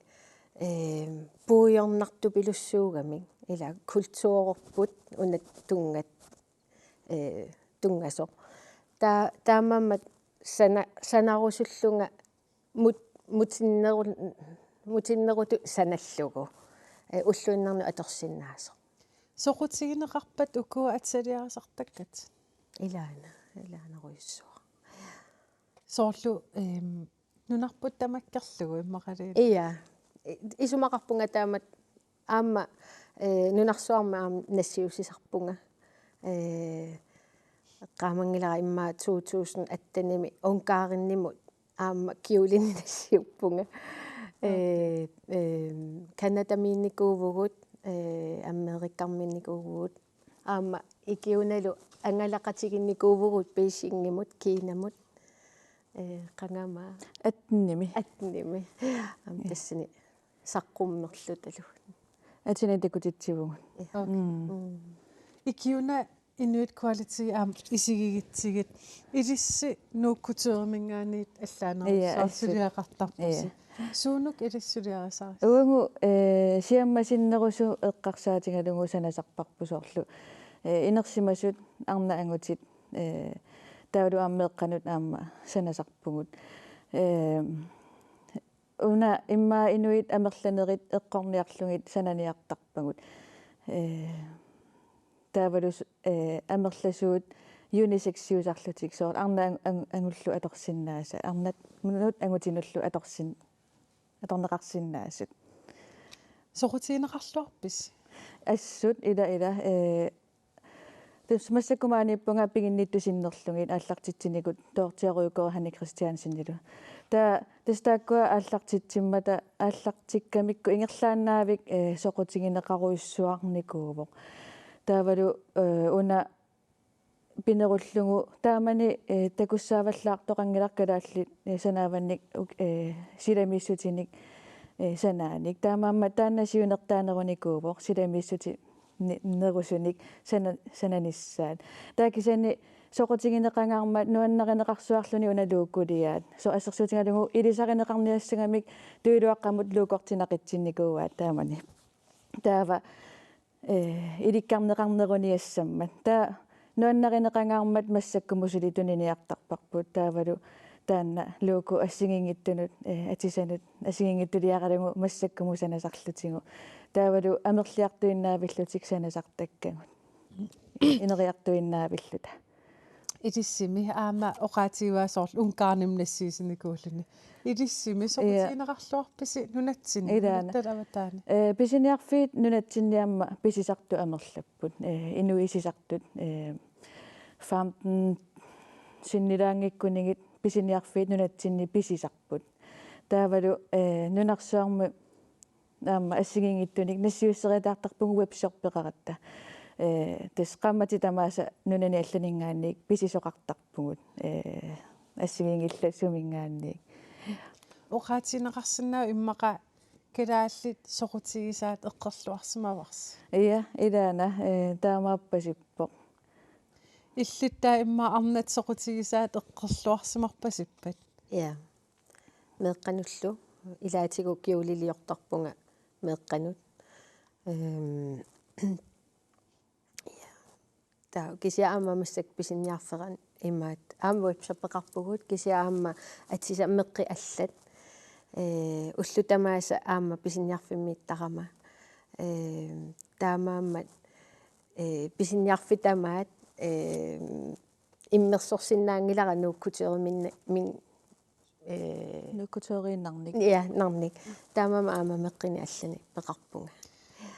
ehm, puigornartupilussuugamik, ila kulturerput una tunngat-, eh, tunngasoq. Ta-, taamaammat sana-, sanarusullunga mut-, mutinneru-, mutinnerutut sanallugu, eh, ulluinnarni atorsinnaasoq. Soqutigineqarpat uku atisaliarisartakkatit? Ilaana, ilaanarujussuaq. Soorlu, ehm, nunarput tamakkerlugu immaqaluunniit? Ja. I-, isumaqarpunga taamatut aamma, eh, nunarsuarmi aamma nassiussisarpunga. Eh, eqqaamanngilara immaqa to tusind atten-imi Ungarinimut aamma kjolini nassiuppunga. Okay. Eh, eh, Canadamiinnikuuvugut, eh, Amerikarmiinnikuuvugut. Aamma Ikiunalu angalaqatigiinnikuuvugut Beijingimut, Kinamut. Eh, qangami? Atten-imi. Atten-imi. Aamma, ja, tassani saqqummerlutalu. Ateqartut takutitsivugut. Ja. Okay. Mm. Mm. Ikiuna Inuit Quality aamma isigigitsigit ilissi Nuuk Coutureminngaanniit allaanerussuaq, ja, assut, suliaqartarpusi. Ja. Suunuk ilissi suliarisarisi? Uagut, eh, siammasinnerusukkut eqqarsaatigalugu sanasarparput soorlu, eh, inersimasut, arnat angutit, eh, taavalu aamma meeqqanut aamma sanasarpugut. Eh, una immaqa inuit amerlanerit eqqorniarlugit sananiartarpagut. Eh, taavalu s-, eh, amerlasuut unisex-iusarlutik soorlu arnat ang-, ang-, angullu atorsinnaasat, arnanut angutinullu atorsin-, atorneqarsinnaasut. Soqutigineqarluarpisi? Assut, ila, ila, eh, tassa massakkut maaniippunga piginnittup sinnerlugit aallartitsinikut toortiarujukkooq Hanne Christiansenilu. Taava tassa taakkua aallartitsimmata aallartikkamikku ingerlaannavik, eh, soqutigineqarujussuarnikuuvoq. Taavalu, eh, una pinerullugu taamani, eh, takussaavallaartoqanngilaq kalaallit, eh, sanaavannik uk-, eh, silamiissutinik, eh, sanaanik. Taamaammat taanna siunertaanerunikuuvoq silamiissuti-, ni-, nerusunik sana-, sananissaat. Taava kisianni soqutigineqangaarmat nuannarineqarsuarluni una logoleaat. Soorlu assersuutigalugu ilisarineqarniassagamik tujuuluaqqamut logoortinaqitsinnikuuaat taamani. Taava ee, ilikkarneqarneruniassammat. Taava nuannarineqangaarmat massakkumut suli tuniniartarparput. Taavalu taanna Nuukkut assigiinngitsunut, ee, atisanut assigiinngitsuliaralugu massakkumut sanasarlutigu. Taavalu amerliartuinnaavillutik sanasartakkagut. Ineriartuinnaavilluta. Ilissimi aamma oqaatigivaa soorlu Ungarnimi nassiussinikuulluni. Ilissimi, ja, soqutigineqarluarpisi nunatsinni, ilaana, nunatta avataani? Ee, pisiniarfiit nunatsinni aamma pisisartut amerlapput. Ee, inuit sisartut, ee, femten sinnilaanngikkunigit pisiniarfiit nunatsinni pisisarput. Taavalu, ee, nunarsuarmi aamma assigiinngitsunik nassiusseriataartarpugut webshoppeqaratta. Ee, tassa qaammatit tamaasa nunani allaninngaanniit pisisoqartarpugut. Ee, assigiinngillat suminngaanniit. Oqaatigineqarsinnaavoq immaqa kalaallit soqutigisaat eqqorluarsimavarsi. Ja, ilaana, ee, taamaappasippoq. Illit taava immaqa arnat soqutigisaat eqqorluarsimarpasippat? Ja. Meeqqanullu. Ilaatigut kjoleliortarpunga meeqqanut. Ehm, ja. Taava kisianni aamma massakkut pisiniarfeerani imaattoq. Aamma webshoppeqarpugut, kisianni aamma atisat meqqit allat. Ee, ullut tamaasa aamma pisiniarfimmiittarama. Ee, taamaammat, ee, pisiniarfik tamaat, ee, immersorsinnaanngilara Nuuk Couture-iminni, min, ee, Nuuk Couture-iinnarnik. Ja, -narnik. Taamaammat aamma meqqinik allanik peqarpunga.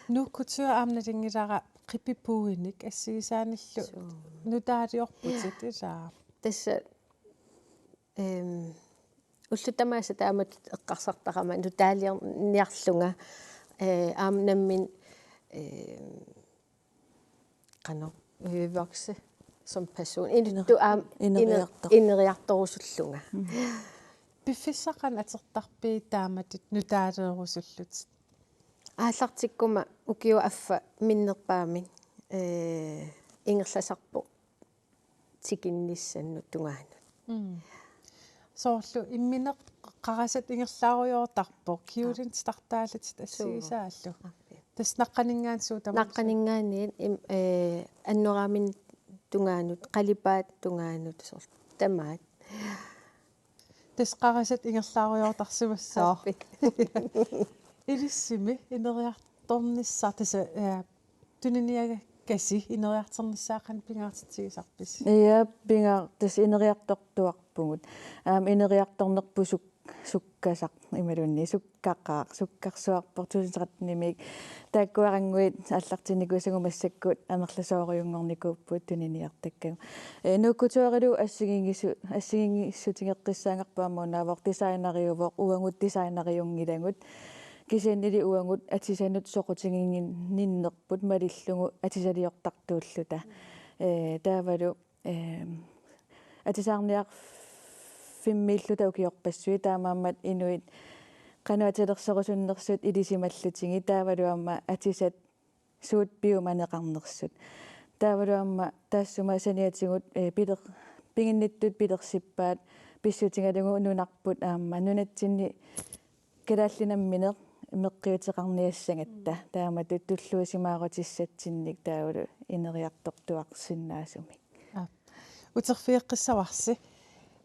Nuuk Couture aamma nalunngilara qipipuinik assigisaanillu. Suu. Nutaaliorputit, ja, ilaa. Tassa, ehm, ullut tamaasa taamatut eqqarsartarama nutaaliorniarlunga, ee, aamma nammineq, ehm, qanoq, øh, vokse som person. Inuttut aamma iner-, ineriartor-, ineriartorusullunga. Mm. Piffissaq qanoq atortarpit taamatut nutaaleerusullutit? Aallartikkuma ukiup affaa minnerpaamik, ee, ingerlasarpoq tikinnissannut tungaanut. Mm. Soorlu immineq qarasat ingerlaarujoortarpoq, kjolen, ja, startaalatit, suu, assigisaallu. Aappi. Tassa naqqaninngaanniit suut tamaasa? Naqqaninngaanniit im-, ee, annoraaminnut tungaanut, qalipaattut tungaanut soorlu tamaat. Tassa qarasat ingerlaarujoortarsimassaaq. Aappi. Ilissimi ineriartornissaq tassa, ee, tuniniagakku ineriartornissaa qanoq pingaartitsigisarpisi? Ja, pingaar-, tassa ineriartortuarpugut. Aamma ineriartornerput suk-, sukkasaq imaluunniit sukkaqaaq, sukkarsuarpoq tusind tretten-imiit. Taakkua arannguit aallartinnikuusagut massakkut amerlasoorujunngornikuupput tuniniartakkagut. Ee, Nuuk Couture-ilu assigiinngissu-, assigiinngissutigeqqissaangarput aamma unaavoq, designeriuvoq, uagut designeriunngilagut. Kisiannili uagut atisanut soqutiginninnerput malillugu atisaliortartuulluta. Ee, taavalu, ehm, atisaarniarfimmiilluta ukiorpassuit, taamaammat inuit qanoq atisalersorusunnersut ilisimallutigi, taavalu aamma atisat suut piumaneqarnersut. Taavalu aamma taassuma saniatigut, ee, piler-, piginnittut pilersippaat pissutigalugu nunarput aamma nunatsinni kalaallit namminneq meqqiuteqarniassagatta. Mm. Taamatut tulluusimaarutissatsinnik taavalu ineriartortuarsinnaasumik. Aap. Uterfigeqqissavarsi.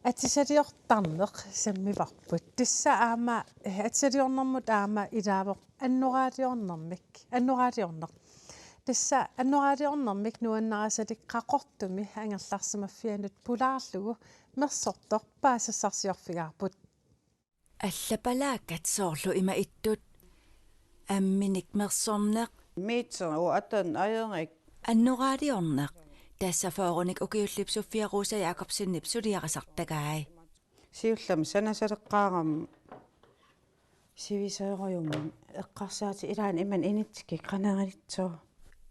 Atisaliortarneq sammivarput. Tassa aamma, eh, atisaliornermut aamma ilaavoq annoraaliornermik. Annoraaliorneq. Tassa annoraaliornermik nuannarisalik Qaqortumi angerlarsimaffianut pulaarlugu mersortoq paasisassarsiorfigaarput. Allapalaakkat soorlu ima ittut: amminik mersorneq, meter og atten øjerik, annoraaliorneq. Tassa fyrrenik ukiullip Sofia Rosa Jakobsenip suliarisartagai. Siullermik sanasaleqqaarama sivisoorujummik eqqarsaatit ilaanni imannak initsikik qanariitsoq.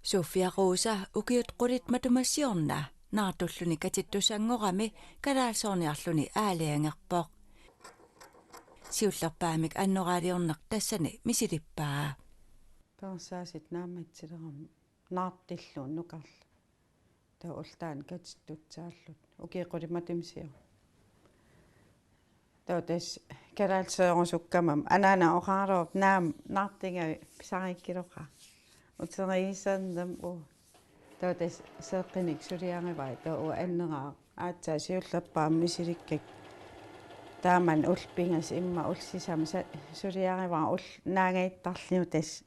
Sofia Rosa ukiut qulit matuma siorna naartulluni katittussanngorami kalaallisoorniarluni aalajangerpoq. Siullerpaamik annoraaliorneq tassani misilippaa. Perorsaasit naammatsilerama naartilluunniit nukarleq. Taava ullut taanna katittutsaalluni. Ukiut qulit matuma siorna. Taava tassa kalaallisoorusukkamma anaana oqaraluarpoq naamik naartigavit pisariikkiloqaaq. Uteriisarnam u. Taava tassa seeqqinik suliarivai taava uanga anneraara. Aatsaat siullerpaamik misilikkakka. Taamani ullut pingasut immaqa ullut sisamat sa-, suliarivara ulloq naagajattarlugu tassa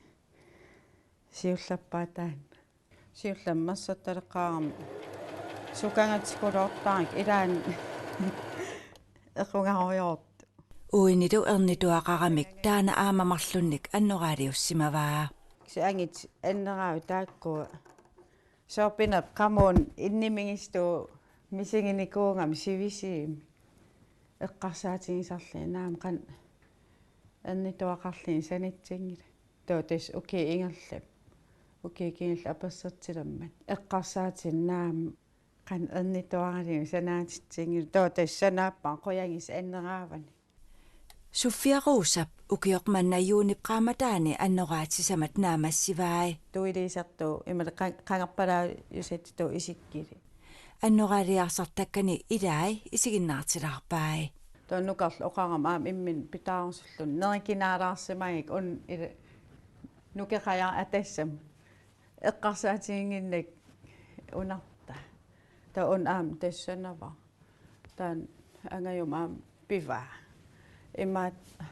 siullerpaaq taanna. Siullermik mersortaleqqaarami sukangatikuluortarikka ilaanni equngarujoortoq. Uinilu ernituaqaramik taanna aamma marlunnik annoraaliussimavaa. Kisianni angit anneraavit taakku soorpineq qamuuna innimigistuut misiginikuugamik sivisuumik eqqarsaatigisarlugit naamik qanoq ernituaqarlugit sanatsinngilakka. Taava tassa ukiut ingerlapput. Ukiut kingulliit apersortilermat. Eqqarsaatinik naamik qanoq ernituaralugit sanaatitsinngilakka. Taava tassa sanaappara qujagisat anneraavanik. Sofia Rosap ukioq manna juunip qaammataani annoraat sisamat naammassivai. Tuiliisartut imaluunniit qan-, qangarpalaajusattut isikkilik. Annoraaliarsartakkani ilai isiginnaartilaarpai. Taava nukarleq oqarami aamma imminut pitaarusulluni. Nerikinaalaarsimagakku una ila nukeqajaarama tassami. Eqqarsaatiginnginnakku unartaa. Taava una aamma tassa sanavara. Taanna angajuma aamma pivaa. Imaattoq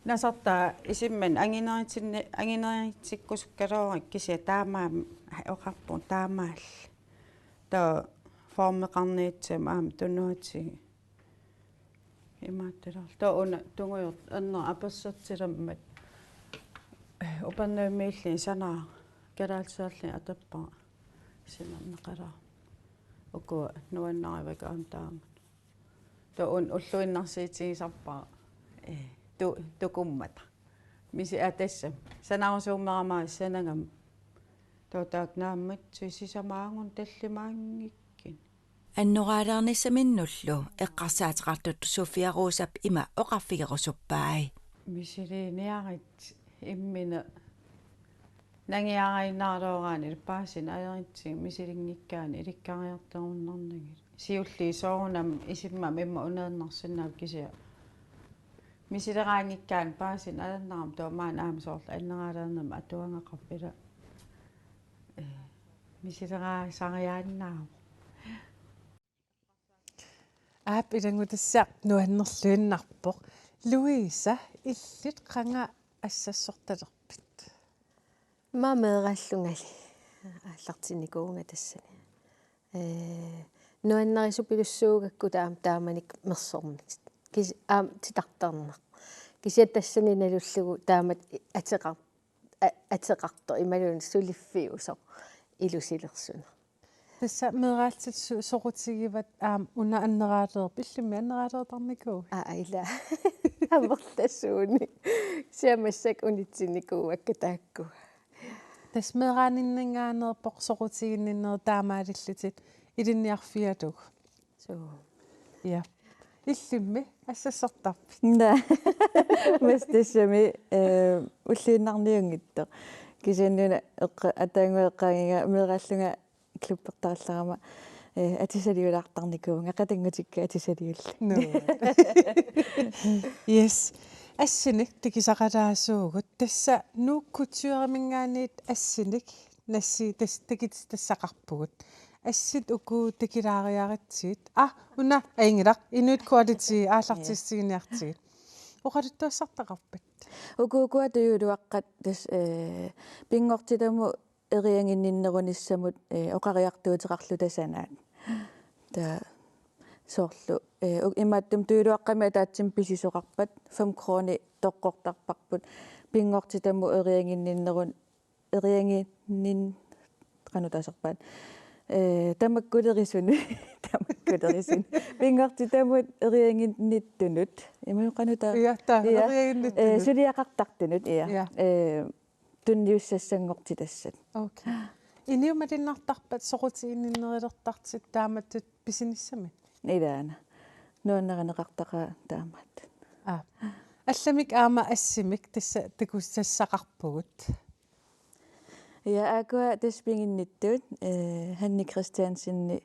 nasartaa isummanni angineritsinni-, angineritsikkusukkaluarakkit kisianni taamaammat oqarpunga taamaallaat. Taava formeqarniassammat aamma tunuatigut. Imaattoq. Taava una tungujortoq ernera apersortilermat. Upernavimmiillunga sanaa kalaallisarlunga atorpara sinerneqalaarpoq. Uku nuannarivakka aamma taamatut. Taava una ulluinnarsiutigisarpara. Ee, tu-, tukummata. Misi-, aa, tassami. Sanarusuummerama sanagama. Taava taakku naammattuut sisamaagunarput tallimaanngikkunik. Annoraalaarnissaminnullu eqqarsaateqartut Sofia Rosap ima oqarfigerusuppai. Misiliiniarit imminut nangiarainnaarlooraanni paasineq ajoritsigit misilinngikkaanik ilikkariartorunnarnagit. Siulliit soorunami isummamik immaqa uneernarsinnaapput kisianni. Misileraanngikkaanni paasineq ajornarami taava maani aamma soorlu anneraalaarnermik atuagaqarpoq ila. Ee, misileraasariaannaavoq. Aap, ilanngutassiaq nuannerluinnarpoq. Louise, illit qanga assassortalerpit? Aamma meeraallungali aallartinnikuuvunga tassani. Ee, nuannarisupilussuugakku taam-, taamanikkut mersornit. Kis-, aamma titartarneq. Kisianni tassani nalullugu taamatut ateqar-, a-, ateqartoq imaluunniit suliffiusoq ilusilersunaq. Tassa meeraallutit su-, soqutigivat aamma una anneraaleerpit, illimmi anneraaleertarnikuuit? Aa, ila. Amerlasuunik. Kisianni massakkut unitsinnikuuakka taakku. Tassa meeraaninninngaanneerpoq soqutiginninnerit taamaalillutit ilinniarfigalugu. Suu. Ja. Illimmi assassortarpit? Naa. Massa tassami, eh, ulluinnarniunngitsoq. Kisianni una eqqa-, ataannguaq eqqaagiga meeraallunga klubbertarallarama, eh, atisaliulaartarnikuuvunga, qatanngutikka atisaliullunga. Nuu. Yes. Assinik takusaqalaasuugut. Tassa Nuuk Coutureminngaanniit assinik nassi-, tas-, takutitassaqarpugut. Assit uku takulaariaritsigit. Ah, una, ajunngilaq, Inuit Quality aallartissutiginiartigit. Oqaluttuassartaqarpat? Uku ukua tujuuluaqqat tassa, eh, pinngortitamut eriaginninnerunissamut, eh, oqariartuuteqarluta sanaat. Taava soorlu, eh, u-, imaattumik tujuuluaqqamik ataatsimik pisisoqarpat, fem kroner toqqortarparput, pinngortitamut eriaginninnerun-, eriaginnin-, qanoq taasarpaat. Eh, tamakkulerisunik, tamakkulerisunik. Pinngortitamut eriaginnittunut. Ima qanoq taa-, ja, taa, ja, eriaginnittunut. Eh, suliaqartartunut, ja. Ja. Eh, tunniussassanngortitassat. Okay. Inuit malunnartarpat soqutiginninnerulertartut taamatut pisinissamut? Ilaana. Nuannarineqartaqaaq taamaattoq. Aa. Allamik aamma assimik tassa takusassaqarpugut. Ja, aakkua tassa piginnittut, eh, Hanne Christiansen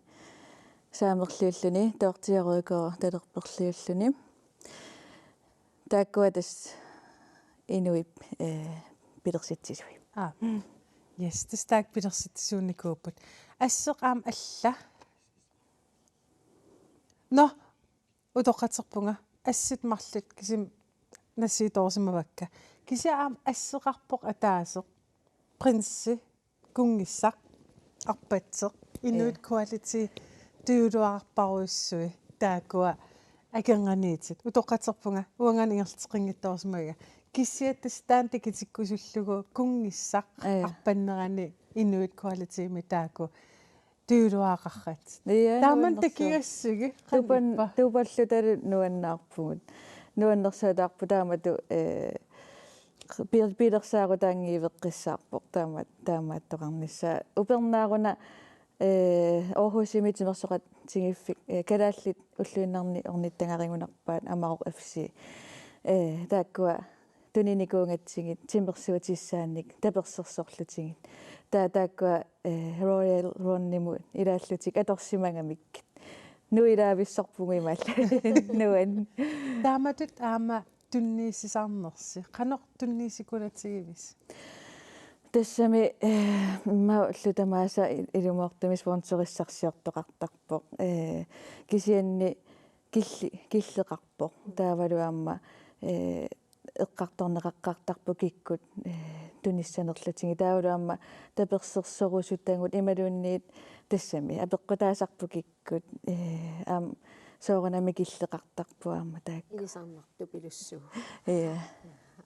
Saamerliulluni, Dorthea Røgaard Talerperliulluni. Taakkua tassa inuit, eh, pilersitsisui. Aa. Yes, tassa taakku pilersitsisuunikuupput. Asseq aamma alla. Nå, utoqqatserpunga. Assit marluk kisimi nassiutoorsimavakka. Kisianni aamma asseqarpoq ataaseq. Prinsi, kunngissaq, arpatseq, Inuit Ja. Quality, tujuluarparujussuit, taakkua akornanniittut. Utoqqatserpunga, uangaana ingerlateqanngitsoorsimavunga. Kisianni tassa taanna takutikkusullugu kunngissaq, Ja. arpannerani Inuit Qualitymi taakku tujuluaqarrat. Ja, taamani nuannersuaq. Takigassigi, Tupan-, qanippa? Tupallutalu nuannaarpugut. Nuannersuataarpoq taamatut, eh, pi-, pilersaarutaanngiveqqissaarpoq taama-, taamaattoqarnissaa. Upernaaruna, eh, Aarhusimi timersoqatigiiffik, eh, kalaallit ulluinnarni ornittagarigunarpaat Amaroq F C. Eh, taakkua tuninikuugatsigit, timersuutissaannik, tapersersorlutigit. Taa-, taakkua, eh, Royal Runimut ilaallutik atorsimagamikkit. Nuilaavissorpugut imaallaat. Nuan. Taamatut aamma tunniussisarnersi. Qanoq tunniussikunatigivisi? Tassami, eh, immaqa ullut tamaasa i-, ilumoortumik sponsorissarsiortoqartarpoq. Eh, kisianni killi-, killeqarpoq. Taavalu aamma, eh, eqqartorneqaqqaartarpoq kikkut, eh, tunissanerlutigit. Taavalu aamma tapersersorusutagut imaluunniit tassami apeqqutaasarput kikkut, eh, aamma soorunami killeqartarpoq aamma taakku. Ilisarnartupilussuuvoq. Ja.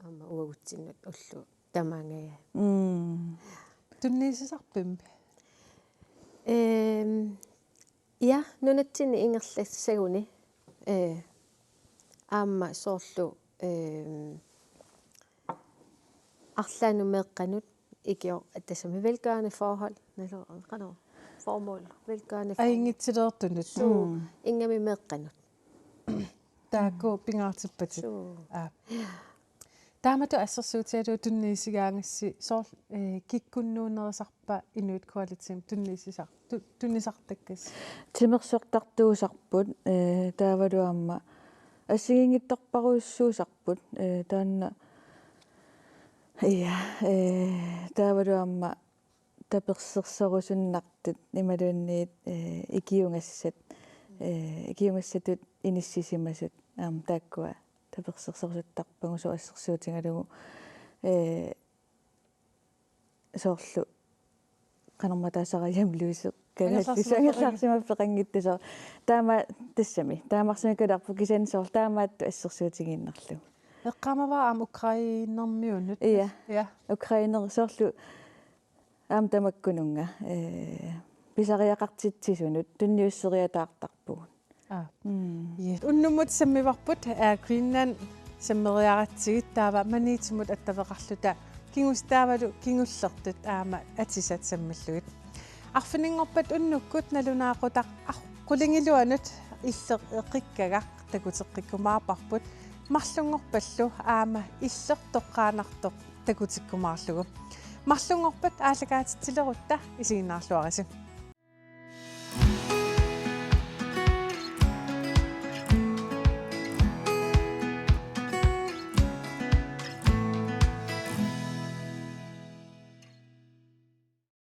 Aamma uagutsinnut ullut tamaanga. Mm. Tunniussisarpimmi? Ehm, ja, nunatsinni ingerlassaguni, eh, aamma soorlu, ehm, arlaannut meeqqanut ikio-, tassami velgørende forhold, eller, qanoq, formål, velgørende formål. Ajunngitsuliortunut. Suu, Mm. ingammik meeqqanut. Taakku pingaartippatit. Suu. Aa. Taamatut assersuutigalugu tunniussisaagassi soorlu, eh, kikkunnuunnerisarpa Inuit Qualitymik tunniussisar-, tu-, tunisartakkassi? Timersortartuusarput, eh, taavalu aamma assigiinngitsorpassuusarput, eh, taanna, ja, eh, taavalu aamma tapersersorusunnartut imaluunniit, eh, ikiugassat, eh, ikiugassatut inissisimasut, aamma taakkua tapersersorusuttarpagut soorlu assersuutigalugu, eh, soorlu qanormitaasara hjemløse kalaallisut angerlarsimaffeqanngitsoq. Angerlarsimaffeqanngitsoq. Taama tassami. Taamaasiorluarpoq kisianni soorlu taamaattut assersuutigiinnarlugu. Eqqaamavara aamma Ukrainermiunut. Ja. Ja. Ukrainer soorlu aamma tamakkununnga, eh, pisariaqartitsisunut tunniusseriataartarpugut. Aa. Mm. Ja. Unnummut sammivarput Air Greenland sammeriaratsigit taava Maniitimut attaveqarluta kingusitaavalu kingullertut aamma atisat sammillugit. Arfininngorpat unnukkut nalunaaqutaq ar-, qulingiluanut Illeq eqikkagaq takuteqqikkumaarparput, marlunngorpallu aamma Illeq toqqaannartoq takutikkumaarlugu. Marlunngorpat aallakaatitsilerutta isiginnaarluarisi.